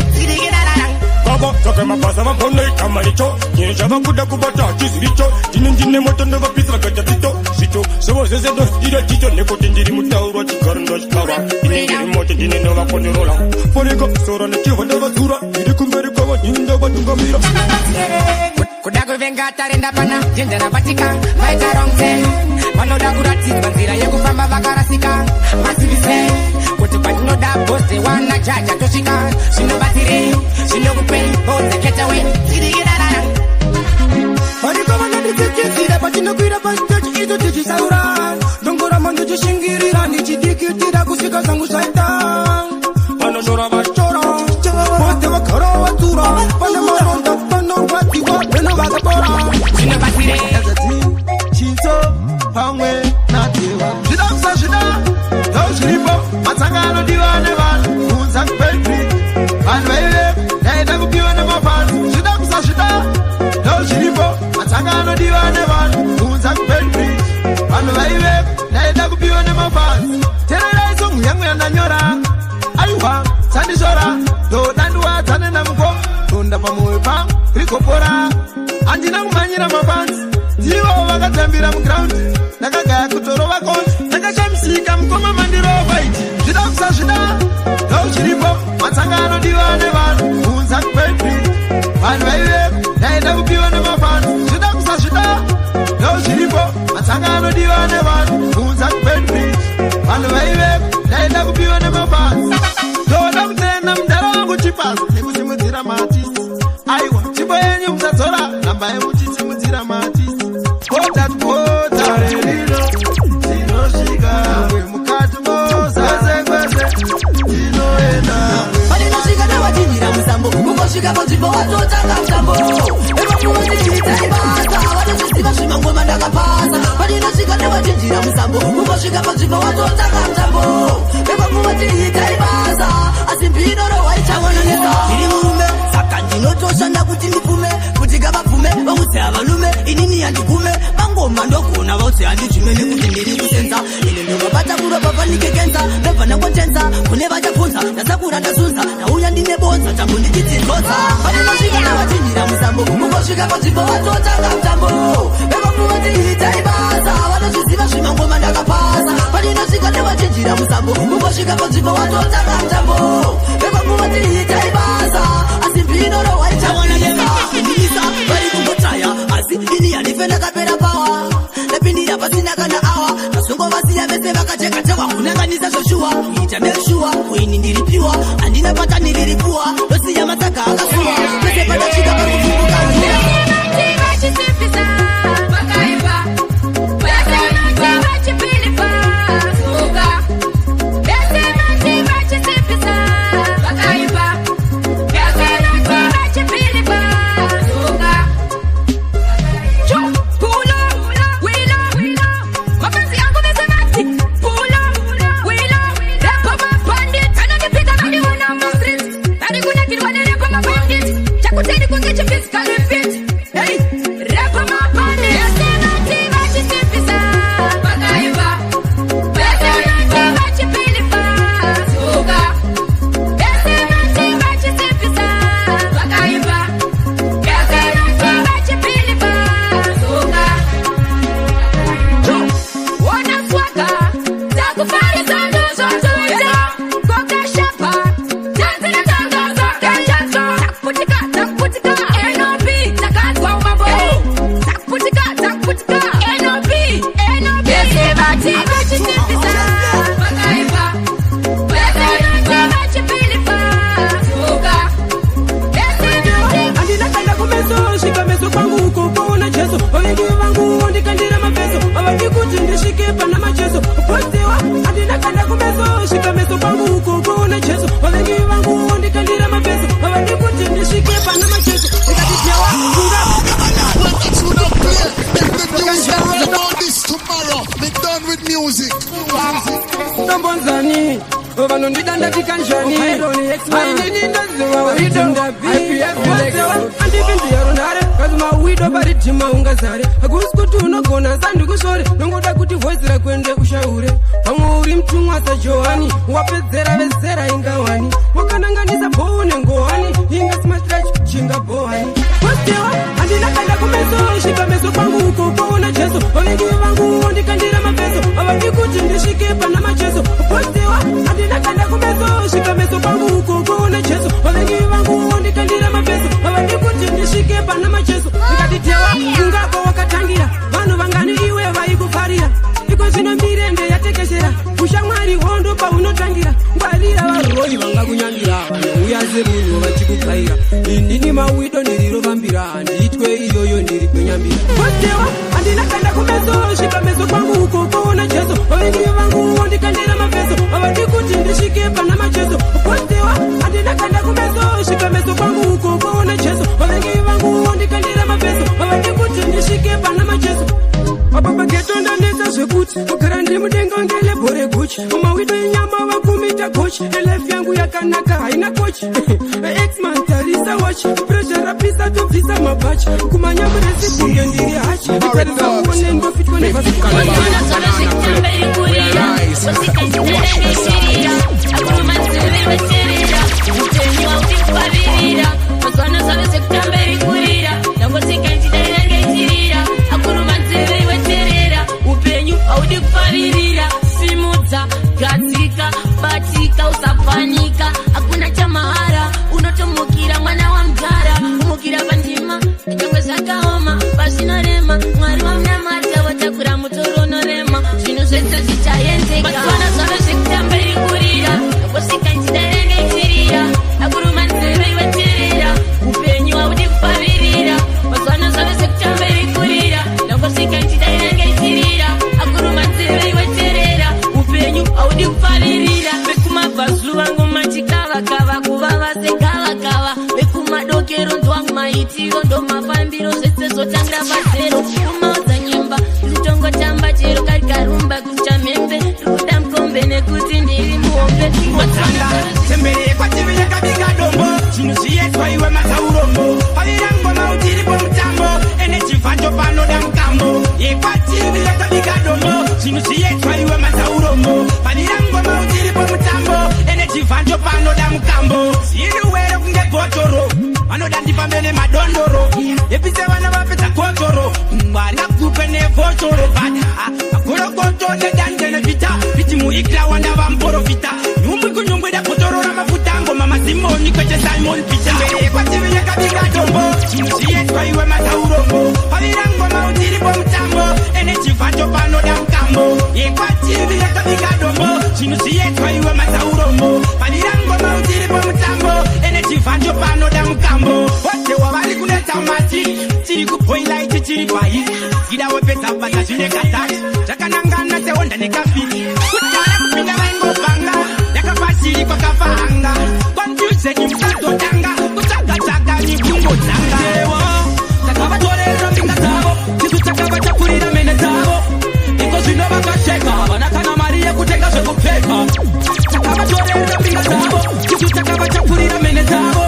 Baba saka mabasa vambonoita maricho, nyaya vakuda kubata chiziricho. Ndine moto, ndovapisa vakaita tsito zvito zvovo zvese ndozidira chicho, nekuti ndiri mutauro chigaro ndochitaura. Ndine ndiri moto, ndine ndovakondorola foreka sora nechivha ndovadzura. Ndiri kumberi kwavo, ndini ndovatungamira. Kuda kuvenga tarenda pana jenja rabatika, vaita wrong turn. Vanoda kuratidzwa nzira yekufamba, vakarasika. Vazivise kuti patinoda poste wana jaja tosvika. Zvinobatsirei, zvinokupei bodzeketawe. Variko vanonditsikitsira patinokwira pasiteji idzo tichisaura. Ndongoramba ndichishingirira, ndichidikitira kusvika zvangu zvaita. Vanoshora vachora, pote vagara vatura. Pane maronda vanorwadziwa, veno vakapora. Chitso pamwe nadewa, zvida kusazvida ndo zviripo. Matsanga anodiwa nevanhu kunza kuBeitbridge, vanhu vaive ndaida kupiwa nemafans. Zvida kusazvida ndo zviripo. Matsanga anodiwa nevanhu kunza kuBeitbridge, vanhu vaive ndaida kupiwa nemafans. Tererai song yangu yandanyora, aiwa sandishora. Ndodandiwa dzane namuko tonda pamwoyo pangu rigopora. Handina kumhanyira mafans, ndivo vakatambira muground. Ndakagaya kutorova konzi, ndakashamisika mukoma mandirova iti. Zvida kusazvida ndo zviripo. Matsanga anodiwa nevanhu kunza kuBeitbridge, vanhu vaivepo ndaida kupiwa nemafans. Zvida kusazvida ndo zviripo. Matsanga anodiwa nevanhu kunza kuBeitbridge, vanhu vaivepo ndaida kupiwa nemafans. Ndoda kutenda mudhara wangu Chipasi nekusimudzira maartist. Aiwa, chimbo yenyu musadzora, namba yemuchisimudzira maartist. Kota kota rerino tinosvika mukati moza kwese tinoenda. Palinosvika ndavachinjira musambo, kungosvika panzvimbo watotanga mutambo. Evamuondiitai basa, vanozviziva zvimangoma ndakapasa. Palinosvika ndavachinjira. ndevachinjira musambo. Kungosvika panzvimbo watotanga mutambo. Vekwangu vatiitai basa, asi mbinorohwa ichawananisa. Ndiri murume saka ndinotoshanda kuti ndipfume, kuti ngavabvume vaudze havalume, inini handigume pangoma ndogona vaudze handidzvime nekuti ndiri kusenza. Ine ndokabata kuropa panike kenza, ndobva ndangotenza kune vachabvunza. Ndasakura ndasunza, ndauya ndine bonza, tambo ndichidzidzoza. Pandinosvika ndavachinjira musambo, kungosvika panzvimbo watotanga mutambo. Vekwangu vatiitai basa, vanozviziva zvimangoma ndakapasa. Pandinosvika ndavachinjira musambo, kungosvika panzvimbo watotanga mutambo. Vekwangu vatiitai basa, asi mbinorohwa ichawananesa. Ndinisa vari kungotaya, asi ini handife ndakapera pawa. Ndapindira pasina kana awa, vasongovasiya vese vakachekachewa. Kunanganisa zvoshuwa, kuita meshuwa, kuini ndiri piwa, handina patani riri puwa, ndosiya matsaga akasuwa. Pese pandasvika pari kupfumbuka mvura. Handina kumeso, svika meso kwangu uko kwaona Jesu. Vavengi vangu ndikandira mapeso, havadi kuti ndisvike pana macheso. Postewa, handina kanda kumeso, svika meso kwangu uko kwaona Jesu. Vavengi vangu ndikandira mapeso, havadi kuti ndisvike pana macheso. Ndikati tewa kunga When the tune up play, if the music right about this tomorrow, me done with music. Ndombonzani vanondida ndati kanjani, ainini ndoziva andipinzi yarunhare kazi mawido paridhima ungazare. Hakusi kuti unogona sandikusvore, nongoda kuti vhoisi rakuende ushaure. Pamwe uri mutumwa saJohani, wapedzera vezera ingawani, wakananganisa bhou nengohani, inga smatrach chinga bhohani. Postewa, handina kanda kumeso, svika meso kwangu uko kwaona Jesu. Vavengi vangu ndikandira mapeso, havadi kuti ndisvike pana macheso. Postewa, handina kanda kumeso, svika meso kwangu uko kwaona Jesu. Vavengi vangu ndikandira mapeso, havadi kuti ndisvike pana macheso. Ndikati tewa ungako wakatangira, vanhu vangani iwe vaikufarira. Iko zvino mirende yatekeshera, ushamwari hondo paunotangira. Ngwarira varoi vangakunyangira, vanouya semunhu vachikukaira. Inini mawido ndirirovambira, handiitwe iyoyo ndiri kwenyambira. Postewa, handina kanda kumeso, svika meso kwangu uko kwaona Jesu. Vavengi vangu ndikandira mapeso, havadi kuti ndisvike pana macheso. Postewa, handina kanda kumeso, svika meso kwangu uko kwaona Jesu. Vavengi vangu ndikandira mapeso, havadi kuti ndisvike pana macheso. Apa pageto ndanetsa zvekuti kugara ndiri mudenga ngelebhore guchi. Mawido enyama vakumita gochi, elife yangu yakanaka haina kochi. Exman tarisa watch, pressure rapisa tobvisa mabhachi. Kumanyamuresi kunge ndiri hachi, tarisa uone ndofitwa Upenyu haudi kufaririra, simudza, gadzika, batika, usapanika. Hakuna chamahara, unotomukira mwana wa mugara, umukira pandima, nyangwe zvakaoma, pazvinorema, Mwari wamunamata watakura mutoro unorema, zvinhu zvese zvichaendeka. Mazuva zvave zvekutamba iri kurira, ngosvika nchidarenge ichirira, akuruma nzeve iwe teerera, upenyu haudi kufaririra. Mazuva zvave zvekutamba iri kurira, ngosvika nchidarenge ichirira, akuruma nzeve iwe teerera, upenyu haudi kufaririra. Vekumabvazuva ngoma chikavakava, kuvava segavakava, vekumadokero ndwangu maitiro, ndomafambiro, zvese zvotangira pazero. Umaudza nyimba, nditongotamba chero kari Chembere yekwativi yakabika dombo. Zvinhu zviyedzwa iwe mazaurombo. Pavira ngoma uchiripo mutambo. Ene chivhanjo panoda mukambo. Yekwativi yakabika dombo. Zvinhu zviyedzwa iwe mazaurombo. Pavira ngoma uchiripo mutambo. Ene chivhanjo panoda mukambo. Zviruwere kunge bhotoro. Vanoda ndifambe nemadondoro. Epise vana vapedza kotoro. Mwari akupe nevochoro. Bata makorokoto nedande nevita. Viti muikira wanda vamuporofita. Nyumbwi kunyumbwi dabhotoro ramafuta. Ngoma mazimoni kwete Simon Peter. Mbere kwativi yakabika dombo. Zvinhu zviyedzwa iwe mazaurombo. Pavira ngoma uchiripo mutambo. Ene chivhacho panoda mukambo. Yekwativi yakabika dombo. Zvinhu zviyedzwa iwe mazaurombo. Pavira ngoma uchiripo mutambo. Ene chivhanjo panoda mukambo. Wote wavari kunetsa mati. Tiri kuboila ichi chiri pahi. Gida wepedza basa zvine katati. Zvakanangana sehonda nekafiki. Kudhara kupinda vaingobhanga. Yakafashiri kwakafa hanga. Confusion musazotanga. Kutsvaga-tsvaga mibvungo dzanga. Takavatorera mbinga dzavo, tisu takavachapurira mene dzavo. Iko zvino vakasheka, havana kana mari yekutenga zvekupfeka. Takavatorera mbinga dzavo, tisu takavachapurira mene dzavo.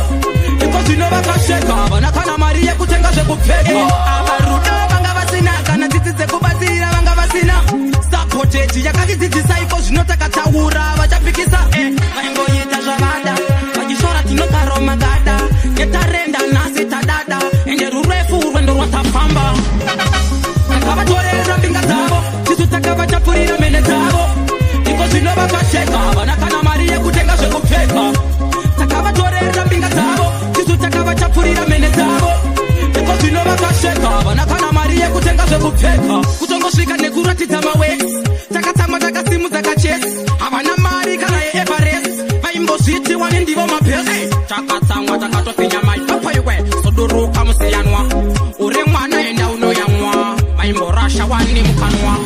Iko zvino vakasheka, havana kana mari yekutenga zvekupfeka. Ava rudo vanga vasina, kana tsitsi dzekubatsira vanga vasina. Sapoteji yakatidzidzisa iko zvino takataura vachapikisa. Vaingoita zvavada, vachishora tinogara magada. Netarenda nhasi tadada, ende rurefu rwendo rwatafamba. Takavatorera mbinga dzavo, tisu takavachapurira mene dzavo. Iko zvino vakasheka, havana kana mari yekutenga zvekupfeka. Takavatorera mbinga dzavo, tisu takavachapurira mene dzavo. Iko zvino vakasheka, havana kana mari yekutenga zvekupfeka. Kutongosvika nekuratidza mawesi, takatsamwa takasimudza kachesi. Havana mari kana yeEverest, vaimbozviti wane ndivo mabhesi. Takatsamwa takatofinya maipapo iwe, soduruka musiyanwa. Uri mwana enda unoyamwa, vaimborasha wani mukanwa.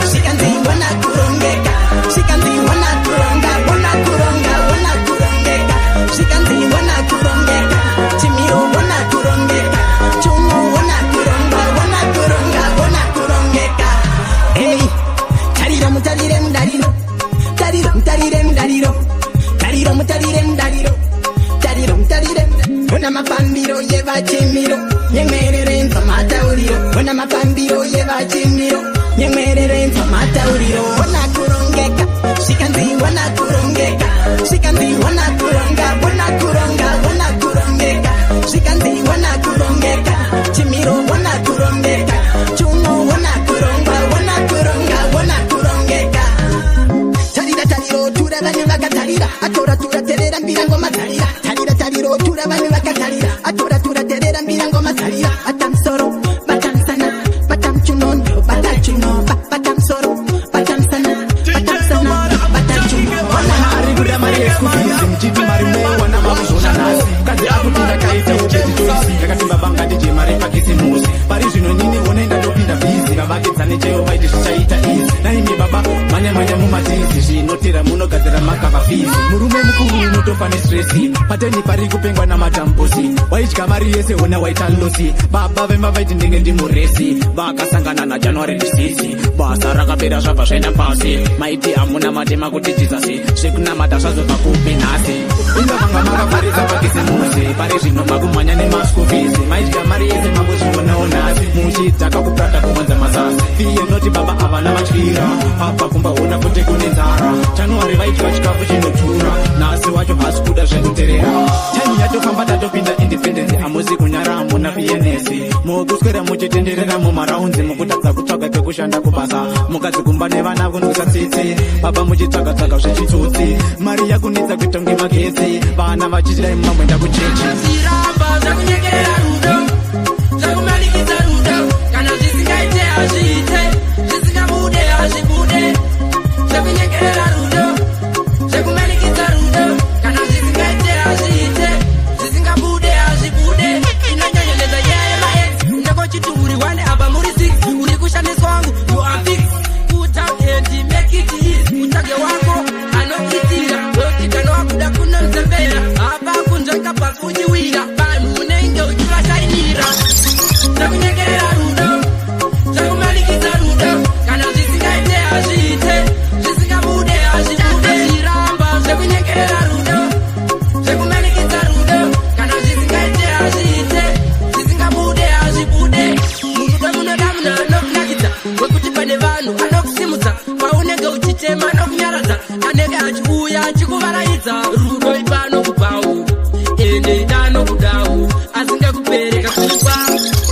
Zvikanzi wana kurongeka, zvikanzi wana kuronga, wana kuronga, wana kurongeka. Zvikanzi wana kurongeka, chimiro wana kurongeka, chumu wana kuronga, wana kuronga, wana kurongeka. Hey, tariro mutarire mudariro, tariro mutarire mudariro, tariro mutarire mudariro, tariro mutarire. Ona mafambiro yevachimiro, nyemwerere nzwa matauriro. Ona mafambiro yevachimiro, nyemwerere nzwa matauriro. Ona kurongeka, zvikanzi ona kurongeka, zvikanzi ona kuronga, ona kuronga, ona kurongeka. Zvikanzi ona kurongeka, chimiro ona kurongeka, chumu ona kuronga, ona kuronga, ona kurongeka. Tarira tariro tura vanhu vakatarira, atora tura terera mbira ngoma dzarira. Tarira tariro tura vanhu vakatarira, atora tura terera mbira ngoma dzarira. Bata musoro, bata musana, bata muchunondo, bata chuno, bata musoro, bata musana, bata musana, bata chuno. Ari kuda mari yeschool fees, muchiti mari munoiwana makuzvona nhasi. Mukadzi akuti ndakaita ubedi choice, ndakati baba ngandidye mari pakisimusi. Pari zvino nini one ndatopinda busy, vavakidzani chaivo vaiti zvichaita easy. Naimi baba mhanya mhanya mumatizi, zvinotera munogadzira makava fees. Murume mukuru unotofa nestress, pateni pari kupengwa namatambusi. Waidya mari yese ona waita loss, baba vemba vaiti ndenge ndimuresi. Vakasangana naJanuary 6, basa rakapera zvabva zvaenda pasi. Maiti hamuna matema kuti jizasi, zvekunamata zvazobva kupi nhasi. Inga manga makafarisa pakisimusi, pari zvino makumhanya nemaschool fees. Maidya mari yese makuzvionawo nhasi, muchidhaka kuprata kuwanza masasi. Fiye noti baba havana matyira, papa kumbaona kuti kune nzara. January vaidya chikafu chinotura, nhasi wacho hasi kuda zvekuterera. Time yatofamba tatopinda independence, hamusi kunyara hamuna fairness. Mukuswera muchitenderera mumaraunzi, mukutadza kutsvaga kwekushanda kubasa. Mukadzi kumba nevana kunzwisa tsitsi, baba muchitsvaga-tsvaga zvechitsotsi. Mari yakunetsa kuita kunge magetsi, vana vachidai mamwenda kuchechi. Zviramba zvakunyekerera rudo, zvakumanikidza rudo. Kana zvisingaite hazviite, zvisingabude hazvibude. Zvakunyekerera rudo, zvakumanikidza rudo. Kana zvisingaite hazviite, zvisingabude hazvibude. Inonyanyonetsa nyaya yemaex, unenge uri 1 apa muri 6. Uri kushandiswa wangu, you are fixed. Put up and make it easy. Utsvage wako anokuitira, wekuti kana wakuda kunomuzembera. Apa kunzvenga pasi uchiwira, vanhu unenge uchivashainira. Zvakunyekerera rudo, zvakumanikidza rudo. Kana zvisingaite hazviite, zvisingabude hazvibude. Zviramba Varaidza rudo ipano kupawo, ende idano kudawo, asingakubereka kupa,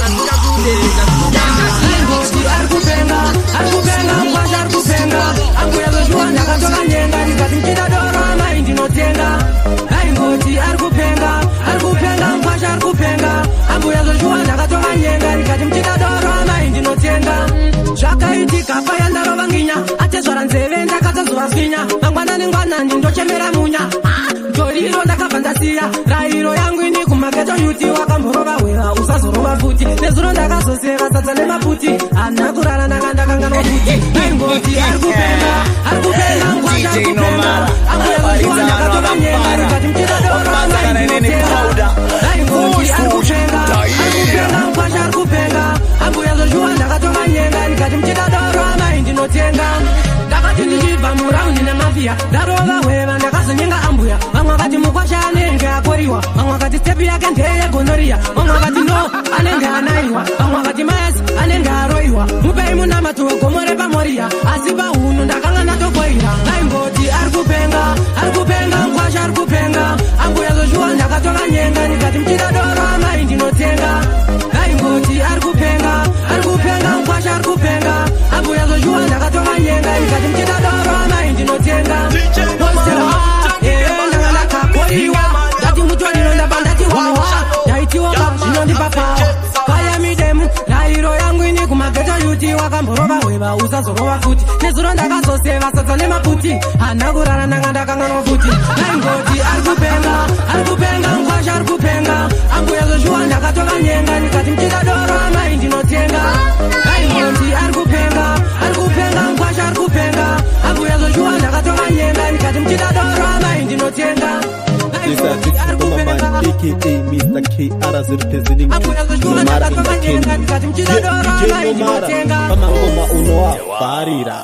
asingakubereka kuda. Ngoti ari kupenga, ari kupenga, mkwasha ari kupenga. Ambuya zoshuwa ndakatoka nyenga, ndikati mchida doro amai ndinotenga. Ai ngoti ari kupenga, ari kupenga, mkwasha ari kupenga. Ambuya zoshuwa ndakatoka nyenga, ndikati mchida doro amai ndinotenga. Zvakaitika paya ndarova nginya, atezvara nzeve ndakatozovaswinya. Mangwanani ngwanani ndochemera munya. Ah, Toriro ndakabva ndasiya rairo yangu ini kumaketo yuti wakamborova hweva usazorova futi nezuro ndakazoseva sadza nemaputi handina kurara ndanga ndakanganwa futi aingoti ari kupenga ari kupenga ngwasha ari kupenga ambuya zoshuwa ndakatova nyenga ndikati muchida doro amai ndinotenga aingoti ari kupenga ari kupenga ngwasha ari kupenga ambuya zoshuwa ndakatova nyenga ndikati muchida doro amai ndinotenga ndakati ndichibva muraundi nemafiya ndarova hweva ndakazonyenga ambuya vamwe vakati mukwasha anenge akoriwa vamwe vakati stepi yake ndeyegonoriya vamwe vakati no anenge anaiwa vamwe vakati mayasi anenge aroiwa mupei munamato wegomo repamoriya asi pahunu ndakanga ndatokoira vaingoti ari kupenga ari kupenga mukwasha ari kupenga ambuya zoshuwa ndakatova nyenga ndikati muchida doro amai ndinotenga vaingoti ari kupenga ari kupenga mukwasha ari kupenga ambuya zoshuwa ndakatova nyenga ndikati muchida doro amai ndinotenga ndanga ndakakoriwa ndati mutoriro ndabva ndati wawa ndaitiwa zvinondipa pawa paya midemu rairo yangu ini kumageto yuti wakamborova hweva usazorova futi nezuro ndakazoseva sadza nemaputi handina kurara ndanga ndakanganwa futi aingoti ari kupenga ari kupenga mukwasha ari kupenga ambuya zoshuwa ndakatova nyenga ndikati muchida doro amai ndinotenga aingoti ari kupenga ari kupenga mukwasha ari kupenga ambuya zoshuwa ndakatova nyenga ndikati muchida doro amai ndinotenga This is Bomberman, aka Mr. KR representing Nomara Entertainment. Yeah, DJ Nomara, pamangoma unowafarira.